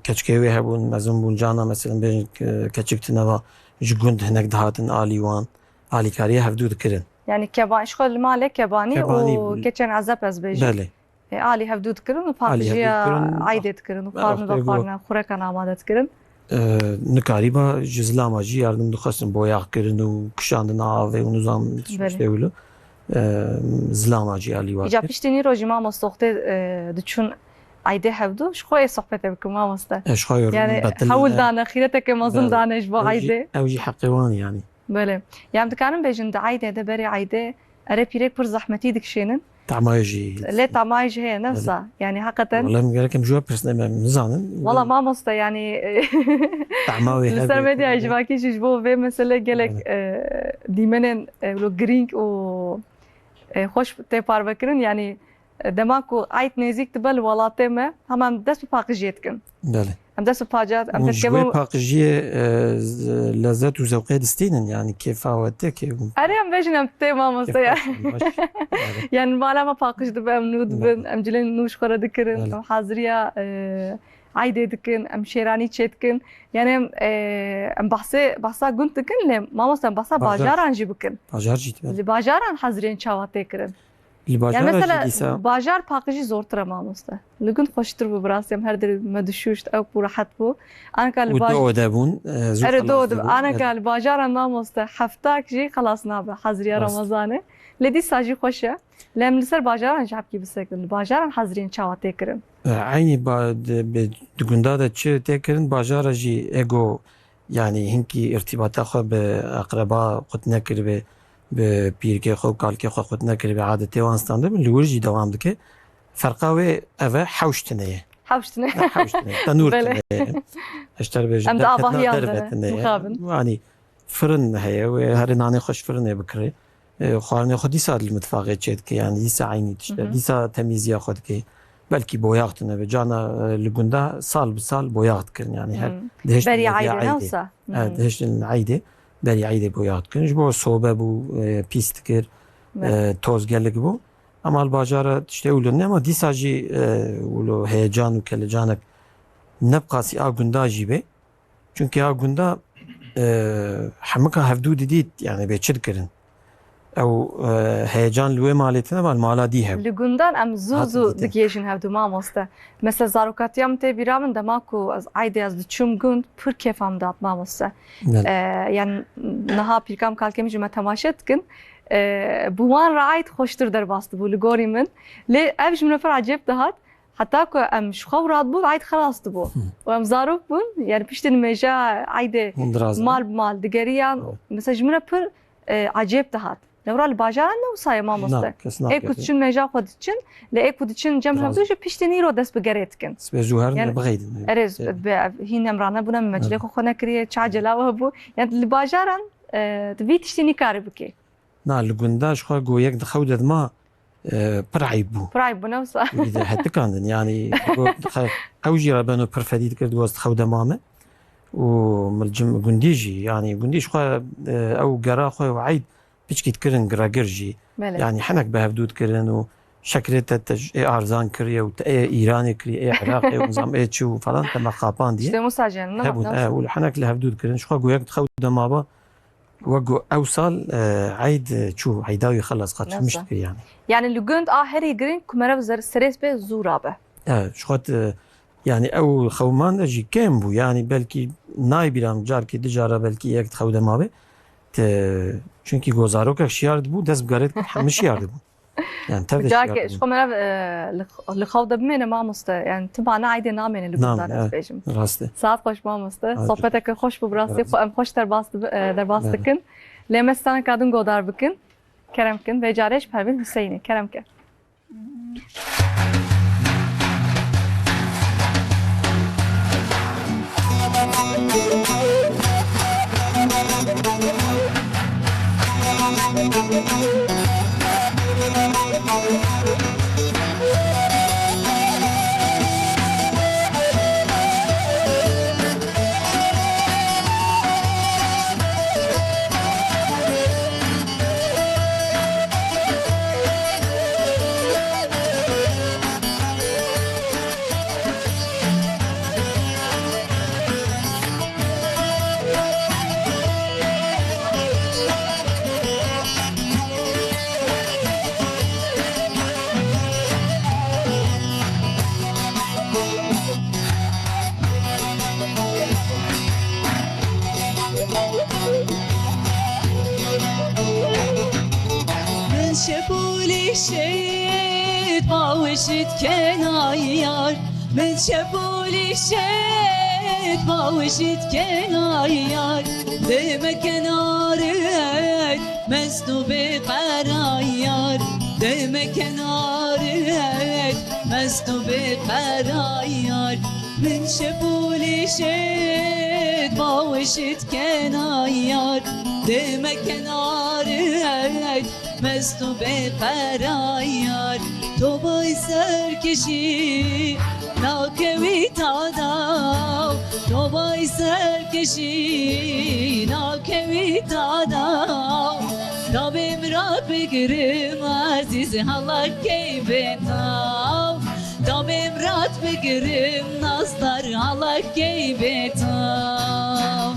keçikê wê hebûn, mezin bûn, cana, mesela, bêjin ke-, keçik tune va ji gund hinek dihatin alî wan, alîkariya hevdû dikirin. Yani keba-, ji xwe li malê kebanî Kebanî û bûn. keçên ezeb ez bêjim. Belê. E, alî hevdû dikirin û Alî hevdû paqijiya dikirin. eydê dikirin û Belê, xwarin û xwê go- vexwarina xureka amade dikirin. E, nikarîba ji zilama jî yardim dixwestin, boyaxkirin û kişandina avê û nizam Belê. tiştê wilo. E, zilama jî alî wa Îca dikir. piştî nîro jî mamoste wextê, e, diçûn eydê hevdû, ji xwe ê sohbetê bikim, mamoste. E, ji xwe yor Yani, betilî hewl ne. dane, xîreteke mezin Belê. dane ji bo Ew jî, eydê. ew jî heqê wan, yani. Belê. Ya em dikarin bêjin di eydê de, berê eydê, erê pîrek pir zehmetî dikişênin. Tamayê jî. Lê tamayê jî heye, ne wisa? Yani hakikaten. Wala em gerek em ji we pirsine, em nizanin. Wala mamoste, yani, Tama wê li her ser medyayê civakî jî ji bo vê mesele gelek, e, dîmenên, e, wilo girîng û, e, xweş tê parvekirin. Yani, e, dema ku eyd nêzîk dibe li welatê me, hema em dest bi paqijiyê dikin. Belê. Em dest bi paca, em Û ji wê paqijiyê, e, z-, lezet û zewqê distînin, yani kêfa we tê kê. Erê, em bêjin em tê mamoste ya. Kêfa baş. Erê. Yani mala me paqij dibe, em nû dibin, Belê. em cilên nû ji xwe re dikirin, Belê. em haziriya, e, eydê dikin, em şêranî çê dikin. Yani em, e, em bahsê, bahsa gund dikin, lê mamoste em bahsa Bajar. bajaran jî bikin. Bajar jî dibe. Li bajaran haziriyên çawa tê kirin? Li Yani bajara jî mesela dîsa bajar paqijî zortir e mamoste. Li gund xweştir bû, bi rastî em her derê me dişuşt, ew bû rehet bû. Anka li Û baj- do de bûn, e, zû Erê, xelas do de dibû. Anka Evet. li bajaran mamoste heftak jî xelas nabe, haziriya Rast. Remezanê. Lê dîsa jî xweş e. Lê em li ser bajaran jî hepkî bisekin. Li bajaran haziriyên çawa tê kirin? E, eynî ba-, di, bi, di gunda de çi tê kirin, bajara jî ego, yani hinkî irtîbata xwe bi eqreba qut nekiribe, bi pîrikê xwe û kalkê xwe qut nekiribe, adetê wan standibin, li wir jî dewam dike. Ferqa wê ev e, hewş tune ye. Hewş tune. Ne, hewş tune ye. Tenûr Belê. tune ye. Eşter bêjin, Em di derketina avahiyan derve de ne, tune ye. mixabin. Yani firin heye, wê herê nanê xwe ji firinê bikirê. E, xwarinê xwe dîsa li mitfaxê çêdike, yani dîsa eynî tişt e. Hı hı. Dîsa temîziya xwe dike. Belkî boyax tune be. Cana, e, li gunda sal bi sal boyax dikirin, yani her Hmm. dihiştin Berî beriya eydê, ne eydê. wisa? Evet, Hmm. dihiştin eydê, berî eydê boyax dikirin. Ji bo sobe bû, e, pîs dikir, Evet. e, toz gelek bû. Ama li bajara tiştê wilo ne, ama dîsa jî, e, wilo heyecan û kelecanek ne bi qasî a gunda jî bê. Çunkî a gunda, e, hemika hevdû didît, yani bê çi dikirin. Ew, e, heyecan li wê malê tine bal, mala dî hebû. Li gundan em zû Hat zû dîtin. digihêjin hevdû mamoste. Mesela zarokatiya min tê bîra min, dema ku ez eydê ez diçûm gund, pir kêfa min dihat mamoste. Belê. E, yani niha pîrka min kalkê min jî me temaşe dikin. E, bi wan re eyd xweştir derbas dibû li gorî min. Lê ev ji min re pir ecêb dihat. Heta ku em ji xwe û radibûn, eyd xelas dibû. Hı. Û em zarok bûn, yani piştî nimêja eydê Hûn dirazin. mal bi mal digeriyan. Evet. Mesela ji min re pir, e, ecêb dihat. Lewra li bajaran ne wisa ye mamoste? Na, kes Ê ku nakeve. diçin mêja xwe diçin, lê ê ku diçin cem Biraz. hevdû jî piştî nîro dest bi gerê dikin. Sibê zû herin Yani, bixeydin. erê, Evet. be-, hîn em ranebûne, me Evet. meclê xwe xwe nekiriye, ça Evet. celawa hebû. Yani li bajaran, e, tu vî tiştî nîkarî bikî. Na, li gunda ji xwe go yek di xew de dima, e, pir eyb bû. Pir eyb bû, ne wisa? Wî de hetikandin, yani, go di xe-, ew jî re beno pir fedî dikir, di west xew de mame. Û min cim-, gundî jî, yani, gundî ji xwe, e, ew gera xwe û eyd piçkî dikirin giregir jî. Belê. Yani, hinek bi hevdû dikirin û şekrê te, te ê arzan kiriye û te ê Îranê kiriye, ê Iraqê û nizam ê çi û falan, te me qapandiye. İşte Musa Cem, ne Hebûn, ne e, û hinek li hevdû dikirin. Ji xwe go yek di xew de maba, Wek ku ew sal, e, eyd, e, çû, eyda wî xelas, xwe çû Neyse. mişt kir yani. Yani li gund a herî girîng ku meriv zer-, serês be zûra be. Evet, ji xwe, e, yani ew xewman de jî kêm bû. Yani belkî nayê bîra min carkê di cara belkî yek di xew de mabe. Te, çunkî ku zarokek şiyar dibû, dest bi gerê dikir, hemî şiyar dibû. Yani tev de Carkê şiyar ji dibû. xwe meriv, e, li, li xew de bimêne mamoste. Yani tu bana eydê namêne li Nam, gundan ez evet, bêjim. Rast e. Saet xweş mamoste. Saet Sohbeteke xweş bû bi rastî. Rast. Xwe-, em xweş derbas dibi-, e, derbas Evet. dikin. Lê me staneka din godar bikin. Kerem kin. Vê carê ji Pervîn Huseyinê. Kerem ke. Min şepûlî şêt bawişit kenayar, min şepûlî şêt bawişit kenayar, dê me kenarê mest û bêqerayar. Deme kenar et, mest û bê qerayar. Min şepûlî şêt, baweşit kenayar. Deme kenar et, mest û bê qerayar. Tobay serkişî, nakewî tada. Tobay serkişî, nakewî tada. Tabê mirat bigirim, ezîz halak key bêtaw. Tabê mirat bigirim, nasdar halak key bêtaw.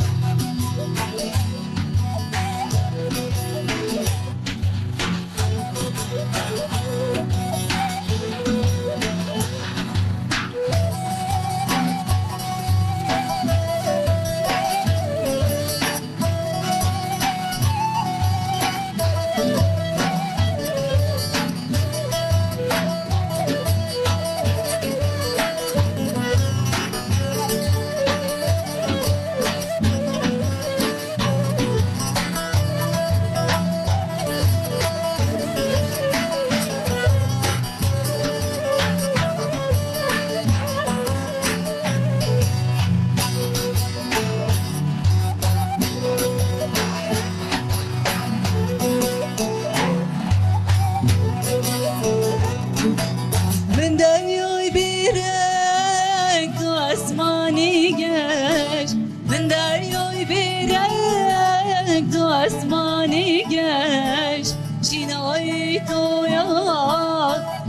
Min deryayê bêreng tu esmanî geş. Min deryayê bêreng tu esmanî geş. Şînayê to ya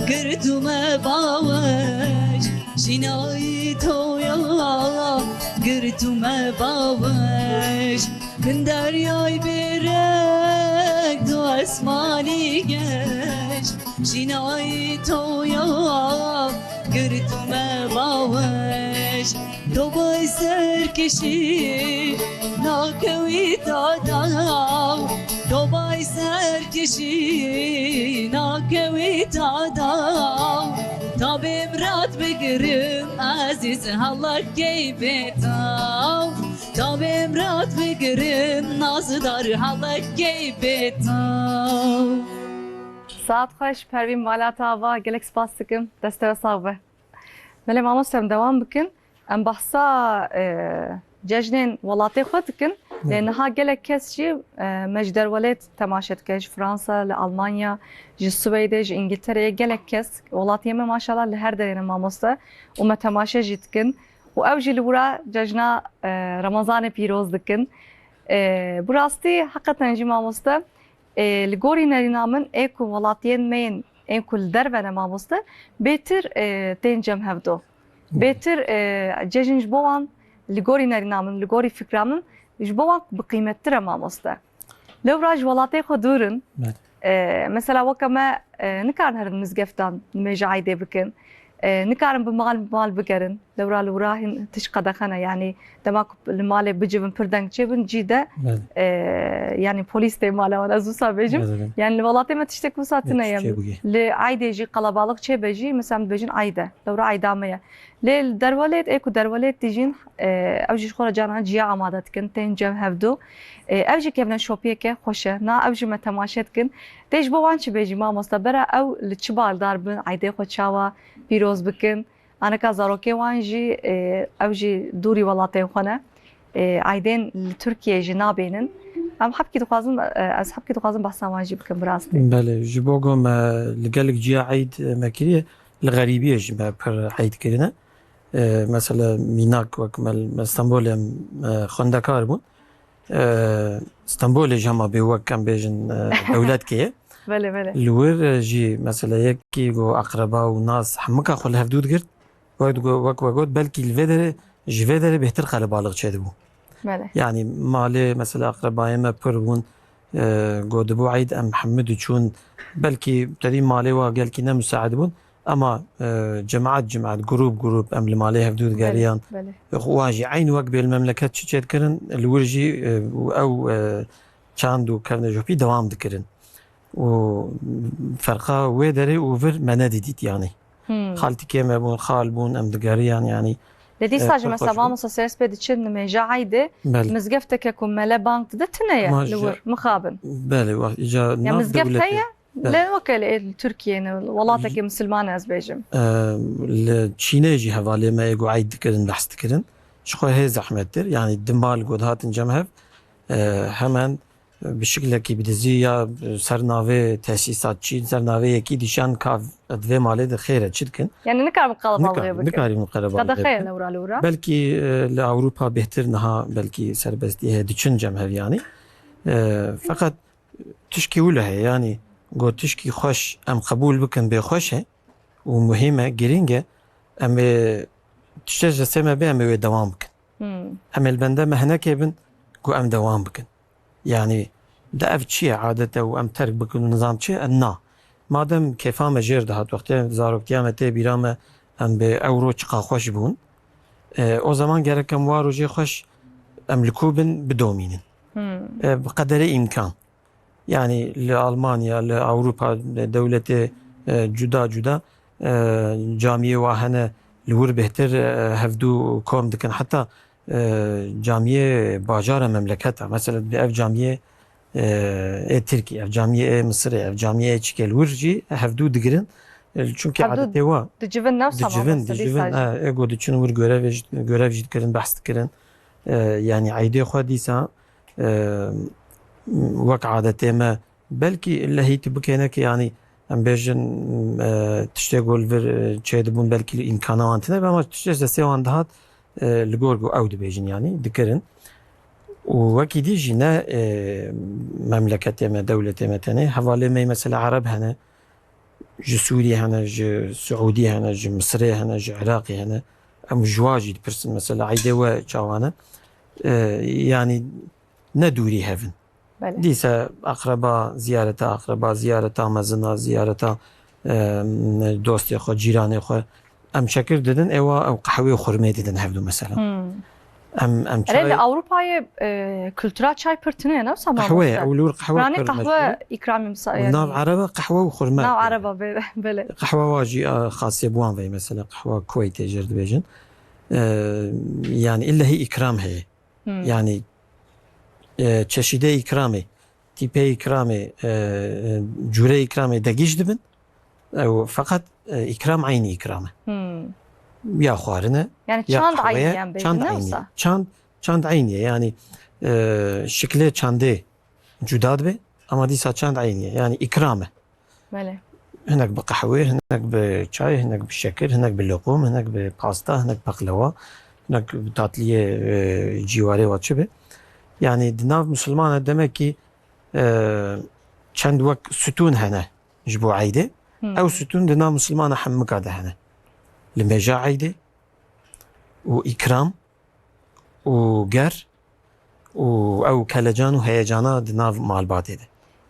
girtû me baweş. Şînayê to ya girtû me baweş. Min deryayê bêreng tu esmanî geş. Şînayê to ya girtû me baweş. Tobay serkişî, nakewî tada. Tobay serkişî, nakewî tada. Tabê mirat bigirim, ezîz halak key bêtaw. Tabê mirat bigirim, nazdar halak key bêtaw. Saet xweş, Pervîn Malata Ava, gelek spas dikim. Dest we sax be. Belê mamoste, em dewam bikin. Em behsa, e, cejnên welatê xwe dikin. Lê Evet. Niha gelek kes jî, e, me ji derwelêt temaşe dike. Ji Fransa, li Almanya, ji Swêdê, ji Îngiltereyê gelek kes. Welatiyê me maşallah li her derê ne mamoste. Û me temaşe jî dikin. Û ew jî li wira cejna, e, Remezanê pîroz dikin. E, bi rastî heqeten jî mamoste, e, li gorî nerîna min ê ku welatiyên me yên, ên ku li derve ne mamoste, bêtir, e, tên cem hevdo. Bêtir, e, cejn ji bo wan li gorî nerîna min, li gorî fikra min, ji bo wan bi qîmettir e mamoste. Lewra ji welatê xwe dûr in. Evet. E, mesela weke me, e, nikarin herin mizgeftan nimêja eydê bikin. E, nikarin bi mal, mal bigerin. Lewra li wira hîn tişt qedexe ne. Yanî dema ku li malê bicivin pir deng çêbin, cî de, Evet. e, yanî polîs tê mala wan, ez wisa bêjim. Evet, evet. Yanî li welatê me tiştek wisa tine ye. Çêbûye. Li eydê jî qelebalix çêbe jî, mesela em dibêjin eyd e. Lewra eyda me ye. Lê li derwelêt, ê ku derwelêt dijîn, e, ew jî ji xwe re carna ciya amade dikin, tên cem hevdu. E, ev jî kevneşopiyeke xweş e. Na ew jî me temaşe dikin. Tê ji bo wan çi bêjî mamosta? Bera ew li çi baldar bin, eydê xwe çawa pîroz bikin? Anika zarokê wan jî, e, ew jî dûrî welatên xwe ne. E, eydên li Tirkiyeyê jî nabênin. Em hebkî dixwazin, e, ez hebkî dixwazim behsa wan jî bikim bi rastî. Belê, ji bo ku me li gelek ciya eyd, e, me kiriye, li xerîbiyê jî me pir eyd kirine. E, mesela mînak wek me, me Stenbolê em, e, xwendekar bûn. E, Stenbolê jî hema bê wek em bêjin, e, dewletkê ye. Belê, belê. Li wir, e, jî mesela yekî ku eqreba û nas hemika xwe li hevdû digirt. Wek digo-, wek we got, belkî li vê derê, ji vê derê bêhtir qelebalix çêdibû. Belê. Yanî malê mesela eqrebayê me pir bûn, e, ku dibû eyd em hemû diçûn, belkî tedî malê wa gelkî ne musaid bûn, ema, e, cemaet cemaet, grûp grûp em li malê hevdû digeriyan. Belê, belê. Wan jî eyn wek bêl memleket çi çêdikirin, li wir jî, e, ew, e, çand û kevneşopî dewam dikirin. Û ferqa wê derê û vir me nedîdît yanî. Hmm. Xaltikê me bûn, xal bûn, em digeriyan yanî. Lê dîsa, e, jî pir mesela xweş bû. Mamosta Serspê diçin nimêja eydê, Belê. Mizgefteke ku mele bang dide tine ye Ama li ji-, wir, mixabin. Belê, wext îca Ya nav mizgeft dewletê. Heye? Lê weke li, li Tirkiyê ne, welatekî misilman ez bêjim. E, li Çînê jî hevalê me ê ku eyd dikirin, behs dikirin. Ji xwe hê zehmettir. Yanî dima li ku dihatin cem hev, e, hemen bi şiklekî bi dizî ya ser navê tesîsatçî, ser navê yekî dîşan ka di vê malê de xêr e, çi dikin? Yani nikarin qelebalixê bikin. Nikarî min qelebalixê bikin. Qedexe ye lewra lewra. Belkî, e, li Ewropa bêhtir niha belkî serbestî heye, diçin cem hev yanî. E, feqet tişkî wilo heye, yanî got tişkî xweş em qebûl bikin bê xweş e û muhîm e, girîng e, em ê tiştê ji destê me bê, em ê wê dewam bikin. Hmm. Em ê li bende mehnekê bin ku em dewam bikin. Yanî de ev çi ye, adet e û em terk bikin û nizam çi ye? Na. Madem kêfa me jêr dihat, wextê zaroktiya me tê bîra me, em bê ew roj çiqa xweş bûn. E, o zaman gerek em wa rojê xweş em li ku bin bidomînin. Hmm. E, bi qederê îmkan. Yanî li Almanya, li Ewropa, dewletê, e, cuda cuda, e, camiyê wa hene li wir bêhtir, e, hevdû kom dikin. Heta, e, camiyê bajara memleketa. Mesela dibê ev camiyê, e, ê Tirkî, ev camiyê ê Misirê, ev camiyê ê çikê li wir jî hevdû digirin. E, çunkî Hevdû adetê wa dicivin, ne wisa dicivin, mamoste, dicivin, dîsa jî. E, ê got diçin wir görev jî, görev jî dikirin, behs dikirin. E, yanî eydê xwe dîsa, e, wek adetê me, belkî lehî tu bikêne ki, yanî em bêjin, e, tiştê ku li vir, e, çêdibûn, belkî îmkana wan tine be, ama tiştê ji destê wan dihat, e, li gor ku ew dibêjin, yanî dikirin. Û wekî dî jî ne, e, memleketê me, dewletê me tenê, hevalê me mesela Ereb hene, ji Sûriyê hene, ji Siûdî hene, ji Misirê hene, ji Iraqê hene. Em ji wa jî dipirsin, mesela eydê we çawa ne? E, yanî ne dûrî hev in. Belê. Dîse aqreba, ziyareta aqreba, ziyareta mezina, ziyareta, e, dostê xwe, cîranê xwe. Em şekir didin, êwa ew qehwê û xurmê didin hevdû mesela. Hmm. Em, em Erê, çay li Ewropayê, e, kultura çay pir tune ye, ne wisa mamoste? Qehwe ye, ew li wir qehwe Piranî pir qehwe meşhur e. Îkramî misa-, Û yanî nav Ereba qehwe û xurme. Nav Ereba, be-, belê. Qehwe wa jî, e, xasê bi wan ve mesela, qehwa Kuweytê jêr dibêjin. E, yanî illehî îkram heye. Hmm. Yanî, e, çeşîdê îkramê, tîpê îkramê, e, e, cûrê îkramê degîş dibin. Ew feqet, e, îkram eynî îkram e. Hmm. Ya xwarin e, Yani ya çand qehwe ye, eynî em bêjin, çand ne eynî. Wisa? Çand, çand eynî ye. Yanî, e, şiklê çandê cuda dibe, ama dîsa çand eynî ye. Yanî îkram e. Belê. Hinek bi qehwê, hinek bi çay, hinek bi şekir, hinek bi loqum, hinek bi pasta, hinek paqlewa, hinek bi tatliyê, e, cîwarê wa çi be. Yanî di nav misilmana demek ki, e, çend wek sütun hene ji bo eydê. Hmm. Ew sütun di nav misilmana hemika de hene. Li mêja eydê û îkram û ger û ew kelecan û heyecana di nav malbatê de.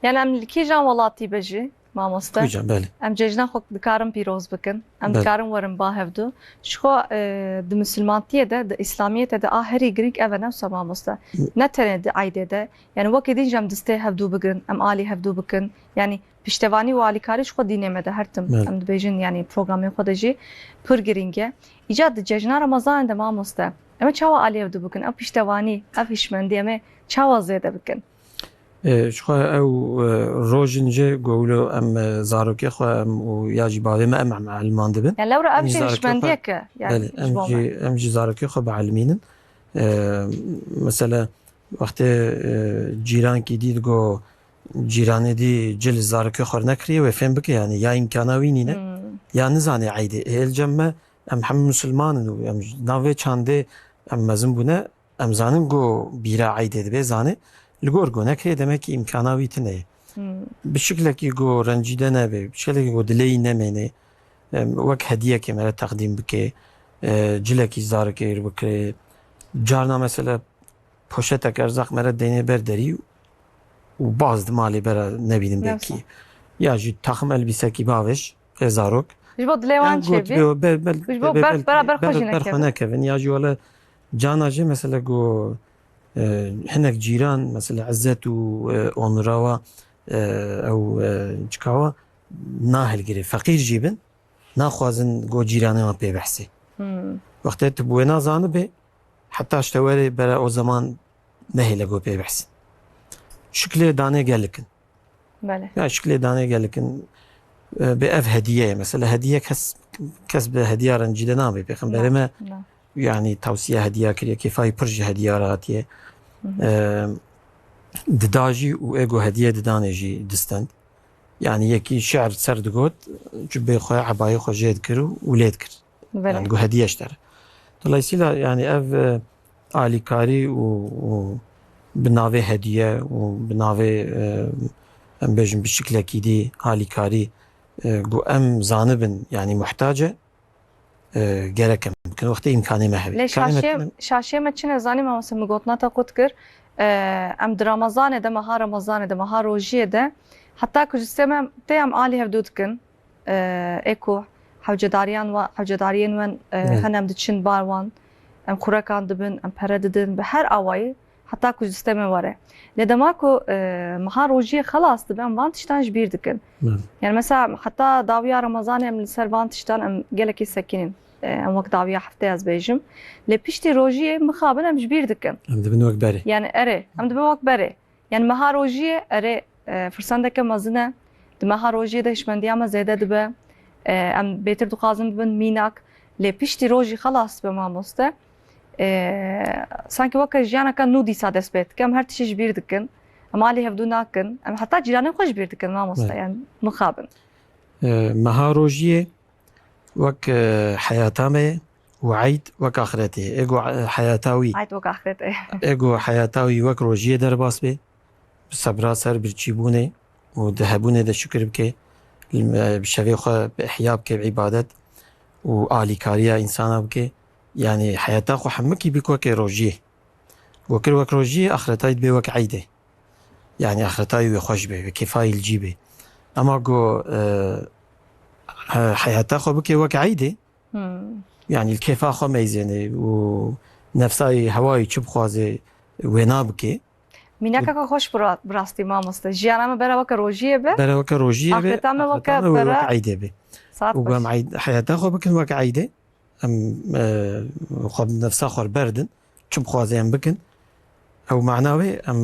Yani em li kîjan welatî be jî, mamoste? Kîjan, belê. Em cejna xwe dikarin pîroz bikin. Em Belê. dikarin werin ba hevdu. Ji xwe, e, di misilmantiyê de, di îslamiyetê de a herî girîng ev e, ne wisa mamoste? Hı. Ne tenê di eydê de. Yani wekî din jî em distê hevdu bigirin, em alî hevdu bikin. Yani piştevanî û alîkarî ji xwe dînê me de her tim Belê. em dibêjin, yanî programên xwe de jî pir girîng e. Îca di cejna Remezanê de mamoste, em ê çawa alî hevdu bikin? Ev piştevanî, ev hişmendî em ê çawa zêde bikin? E, ji xwe ew, e, rojin jî ku wilo em, e, zarokê xwe em û ya jî bavê me em, em elman dibin. Yani lewra ev Em jî jî zarokê xwe hişmendiyek e, yani Belê, ji em bo jî, me. em jî zarokê xwe bielmînin. E, mesela, Wextê, e, cîrankî dî digo cîranê dî cil zarokê xwe nekiriye, wê fêm bike, yanî ya îmkana wî nîne, Hmm. ya nizane eydê. Ê, li cem me, em hemû misilman in û em ji navê çandê em mezin bûne, em zanin ku bîra eydê dibe, zanê. Li gor ku nekiriye, demek ki îmkana wî tune ye. Hmm. Bi şiklekî ku rencîde nebe, bi şiklekî ku dilê wî nemêne, em, wek hediyekê me re teqdîm bike, e, cilekî zarokê wî bikire. Carna mesela poşetek erzaq me re deyne ber derî û baz di malê bera nebînin Ne belkî. wisa. Ya jî taxim elbîsekî bavêj, ê zarok. Ji bo dilê wan Yan çêbî. gotibe ber, ber, Ji bo ber, ber, beraber xwe ber, jî ber xwe nekevin. nekevin. Ya jî wele cana jî mesela ku, e, hinek cîran mesela izzet û, e, onura wa, e, ew, e, çika wa nahilgirê. Feqîr jî bin, naxwazin ku cîranê wan pê behsê. Hmm. Wextê tu bi wê nazanibe, heta ji te were bera o zaman nehêle ku pê behsî. Şiklê danê gelek in. Belê. Ya şiklê danê gelikin, e, bi ev hediye ye. Mesela hediye kes, kes bi hediya rencîde nabe. Pêxemberê me, yanî tavsiye hediya kiriye, kêfayî pir ji hediya re hatiye. E, dida jî û ê ku hediye didanê jî distend. Yanî yekî şi'r ser digot, cubê xwe, ebayê xwe jê dikir û, û lê dikir. Belê. Yanî ku hediye ji te re. Dolayısıyla yanî ev, e, alîkarî û, û bi navê hediye û bi navê, e, em bêjin bi şiklekî dî alîkarî, e, ku em zanibin, yanî muhtac e, e, gerek em bikin. Wextê îmkanê me hebe. Lê şaşê, şaşê me çi ne zanî, mamoste, min gotina te qut kir. E, em di Remezanê de, meha Remezanê de, meha rojiyê de, heta ku ji sê me tê em alî hevdû dikin. E, ê ku hewcedariyan wa, hewcedariyên wen, e, hene em diçin bar wan, em xurekan dibin, em pere didin, bi her awayî, heta ku ji destê me were. Lê dema ku, e, meha rojiyê xelas dibe, em van tiştan ji bîr dikin. Yani mesela heta dawiya Remezanê em li ser van tiştan em gelekî sekînin. E, em wek dawiya heftê ez bêjim. Lê piştî rojiyê mixabin em ji bîr dikin. Em dibin wek berê. Yani erê, em dibin wek berê. Yani meha rojiyê, erê, e, firsendeke mezin e. Di meha rojiyê de hişmendiya me zêde dibe. E, em bêtir dixwazin bibin mînak. Lê piştî rojî xelas dibe mamoste. E, sanki weke jiyaneke nû dîsa dest pê dike. Em her tiştî ji bîr dikin. Em alî hevdû nakin. Em heta cîranên xwe ji bîr dikin mamoste. Yani mixabin. E, meha rojiyê wek, e, heyata me ye û eyd wek axretê ye. Ê ku, e, heyata wî, eyd wek axretê ye. Ê ku heyata wî wek rojiyê derbas bê, bi sebra ser birçîbûnê û di hebûnê de şikir bike, li me-, bi şevê xwe bi ihya bike, bi îbadet û alîkariya însana bike. Yanî heyata xwe hemikî bik wekê rojiyê. Ku kir wek rojiyê, axretayî dibê wek eydê. Yanî axretayî wê xweş be, wê kêfayî li cî be. Ema ku, e, he-, heyata xwe bike wek eydê, yanî li kêfa xwe meyzêne û nefsayî hewayî çi bixwaze wêna bike. Mînakeke xweş bi ra-, bi rastî mamoste. Jiyana me bera weke rojiyê be. Bera weke rojiyê be, axreta me weke axreta me wê bera wek eydê be. Saet xweş. Û ku em eyd-, heyata xwe bikin wek eydê. Em, e, xwe bi nefsa xwe berdin. Çi bixwaze em bikin. Ew mana wê em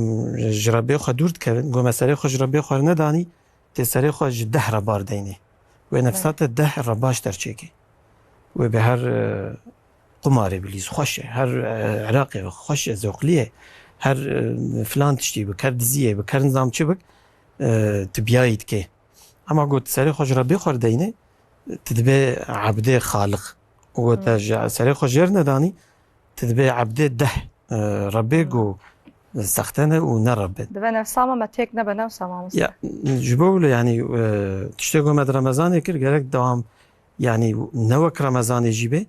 ji Rebbê xwe dûr dikevin. Ku me serê xwe ji Rebbê xwe nedanî, tê serê xwe ji deh re bar deynê. Wê nefsa te deh re baş derçêke. Wê bi her, e, qumarê bilîz, xweş e. Her, e, iraqê xweş e, zoqlî ye. Her, e, filan tiştî bik, her diziyê bik, her nizam çi bik, e, tu biyayî dikê. Ema ku tu serê xwe ji Rebbê xwe deynê, tu dibê ebdê Xaliq. Û te ji serê xwe jêr nedanî, tu dibê ebdê deh, e, Rebbê ku sexte ne û ne Rebbê. Dibe nefsa me, me têk nebe nefsa mamoste. Ya, ji bo wilo, yanî, e, tiştê ku me di Remezanê kir, gerek dewam, yanî ne wek Remezanê jî be,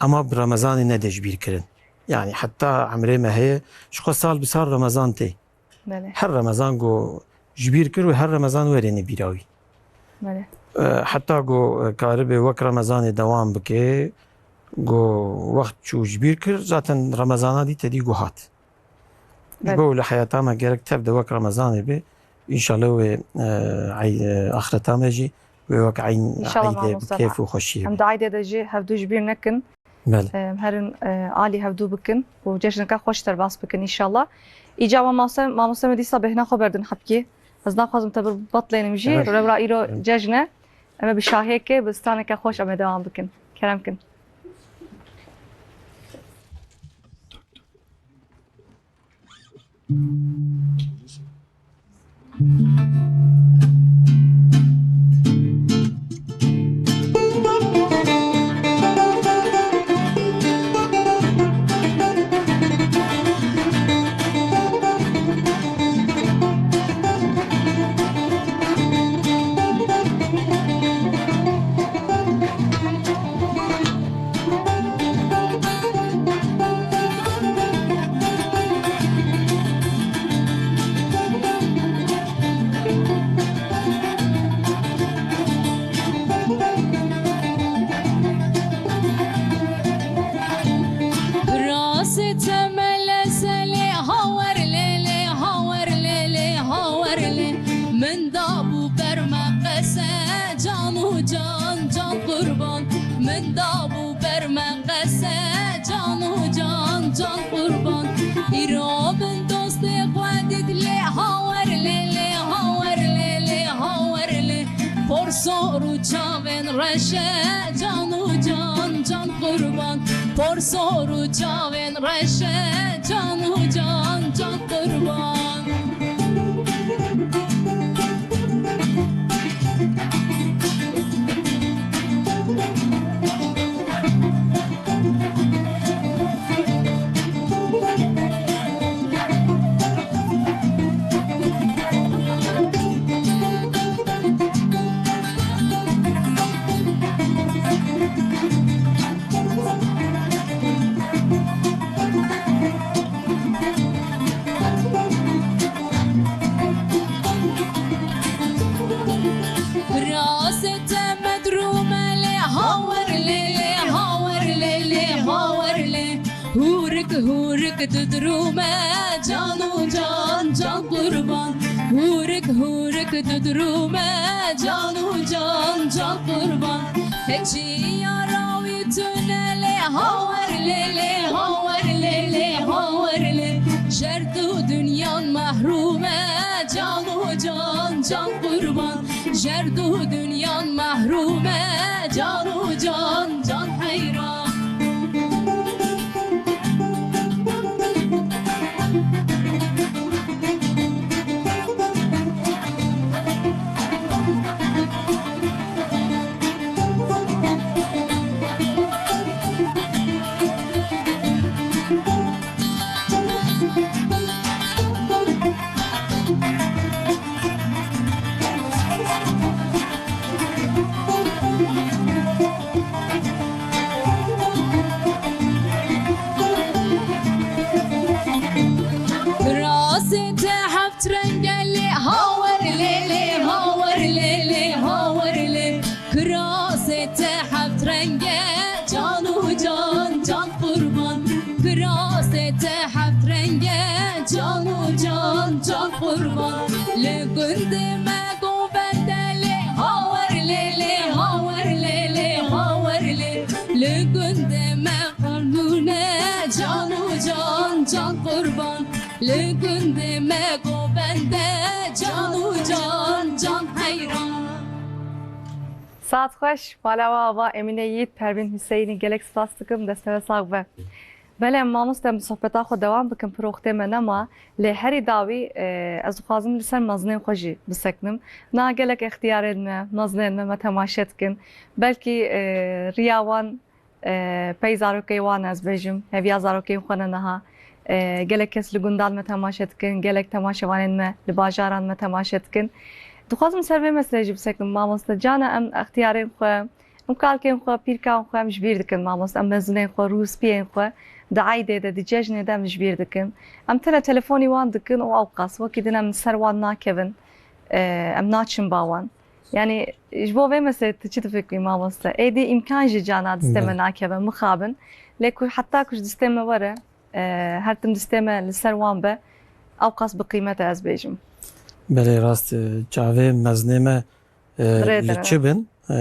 ema bi Remezanê nede ji bîr kirin. Yanî heta emrê me heye, ji xwe sal bi sal Remezan tê. Belê. Her Remezan ku ji bîr kir û her Remezan werêne bîra wî. Belê. E, heta ku, e, karibe wek Remezanê dewam bike, ku wext çû ji bîr kir, zaten Remezana dî te dî ku hat. Belê. Ji bo li heyata me gerek tev de wek Remezanê be, înşallah wê, e, ey-, e, axreta me jî wê wek eyn-, eydê bi kêf û xweşiyê be. Em di eydê de jî hevdû ji bîr nekin. Belê. Em herin, e, alî hevdû bikin û cejneke xweş derbas bikin înşallah. Îca me mase-, mamoste me dîsa bêhna xwe berdin hebkê. Ez naxwazim te bir-, betlênim jî. Evet. Rewra îro cejn e. Em ê bi şahiyekê, bi straneke xweş em ê dewam bikin. Kerem kin. Birasê temele selê hawer lê lê, hawer lê lê, hawer lê. Min dabû ber me qese can û can, can qurban. Min dabû ber me qese can û can, can qurban. Îro min dostê xwe dît lê hawer lê lê, hawer Reşe can û can, can qurban. Porsor û çavên reşe can û can, can qurban. Firasê te medrûm e lê hawer lê, lê hawer lê, lê hawer lê. Hûrik hûrik didrûm e can û can, can qurban. Hûrik hûrik didrûm e can û can, can qurban. Keçiya rawî tune lê hawer lê, lê hawer lê, lê hawer lê. Jer du dunyan mehrûm e can û can, can qurban. Jer du dunyan mehrûm e can û can, can heyran. Kirasê te heft reng e lê hawer lê, lê hawer lê, lê hawer lê. Kirasê te heft reng e can û can, can qurban. Kirasê te heft reng e can û can, can qurban. Li gundê me govend e lê hawer lê, lê hawer lê, lê hawer lê. Li gundê me qanûn e can û can, can qurban. Li gundê me govend e can û can, can heyran. Saet xweş, mala we ava, Emîne Yiğit, Pervîn Hüseyinî, gelek spas dikim, destê we sax be. Belê, em mamoste, em bi sohbeta xwe dewam bikin, pir wextê me nema, lê herî dawî, e, ez dixwazim li ser mezinên xwe jî biseknim. Niha gelek extiyarên me, mezinên me, me temaşe dikin. Belkî, e, riya wan, e, pey zarokê wan ez bêjim, heviya zarokên xwe ne niha. E, gelek kes li gundan me temaşe dikin, gelek temaşevanên me li bajaran me temaşe dikin. Dixwazim ser vê meseleyê jî biseknim, mamoste. Cana em extiyarên xwe, em kalkên xwe, pîrkan xwe em ji bîr dikin, mamoste. Em mezinên xwe, rûspiyên xwe di eydê de, di cejnê de em ji bîr dikin. Em tene telefonî wan dikin û ewqas. Wekî din em li ser wan nakevin, e, em naçin ba wan. Yanî ji bo vê meselê tu çi difikirî, mamoste? Êdî îmkan jî cana distê me Belê. nakeve, mixabin. Lê ku heta ku ji distê me were, e, her tim distê me li ser wan be, ewqas bi qîmet e, ez bêjim. Belê, rast e, çavê mezinê me, e, Bi rê li de ne? çi bin, e,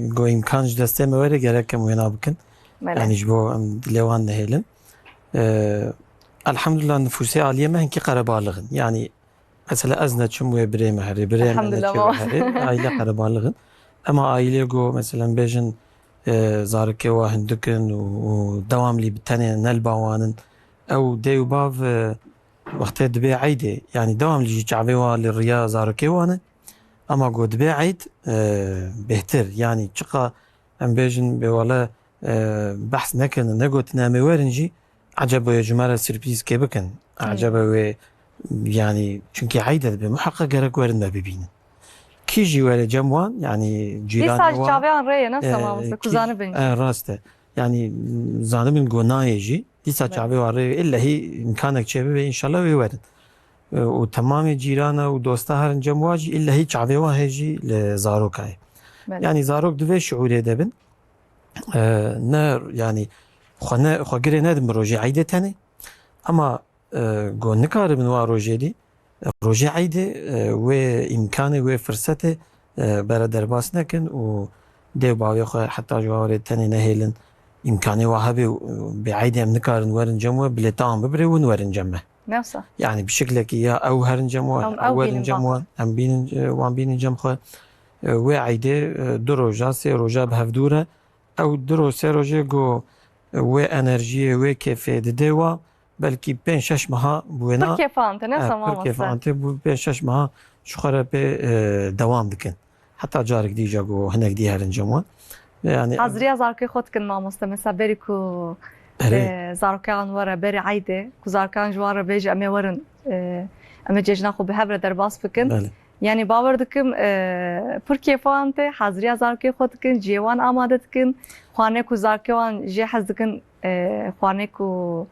go îmkan ji destê me were, gerek em wêna bikin. Belê. Yanî ji bo em dilê wan nehêlin. E, elhamdulillah, nifûsê aliyê me hinkî qerebalix in. Yanî mesela ez neçim wê birê me herê, birê me Elhamdulillah, neçe wê baba. herê, aîle qerebalix in. Ema aîlê go, mesela bêjin, e, zarokê wa hindik in û, û dewamlî bi tenê ne li ba wan in. Ew dê û bav, e, wextê dibê eydê, yanî dewamlî jî çavê wa li riya zarokê wan e. Ema go dibê eyd, e, bêhtir, yanî çiqa em bêjin bê wele, e, behs nekirin, negotine em ê werin jî, eceba wê ji me re sirprîzkê bikin. Hmm. Eceba wê, yanî, çunkî eyd e, dibê muheqeq gerek werin me bibînin. Kî jî were cem wan, yanî cîranê Dîsa wan, çaveyan rê ye, ne e, sema, mesela, ku kî, zanibin jî. e, rast e. Yanî, zanibin go nayê jî, dîsa Belê. çavê wan rê ye, illehî îmkanek çêbibe, înşallah wê werin. E, û temamê cîrana û dosta herin cem wa jî, illehî çavê wan hê jî li zaroka ye. Belê. Yanî zarok divê şiûrê de bin. E, ne, yanî xwe ne, xwe girê nedin bi rojê eydê tenê. Ema, e, go nikaribin wa rojê dî, e, rojê eydê, e, wê îmkanê, wê firsetê, e, bere derbas nekin û dê û bavê xwe heta ji wa were tenê nehêlin. Îmkanê wa hebe û, e, bê eydê em nikarin werin cem we, bilêta wan bibire, hûn werin cem me. Ne wisa? Yanî bi şiklekî ya ew herin cem we, Em ew ew werin bînin cem ba. we, em bînin, e, wan bînin cem xwe. e, wê eydê, e, du roja, sê roja bi hev dû re. Ew du roj, sê rojê ku wê enerjiyê, wê kêfê dide wa, belkî pênc şeş meha bi wêna, pir kêfan te, ne e, sa pir mamoste? Kêfan te, bu pênc şeş meha ji xwe re pê, e, dewam dikin. Heta carek dî îca ku hinek dî herin cem wan. Yani haziriya zarokê xwe dikin mamoste. Mesela berî ku, erê, e, zarokan were berî eydê, ku zarokan ji wan re bêje, "Em ê werin, e, em ê cejna xwe bi hev re derbas bikin." Belê. Yani bawer dikim, e, pir kêfan te, haziriya zarokê xwe dikin, cihê wan amade dikin, xwarinê ku zarokê wan jê hez dikin, e, xwarinê ku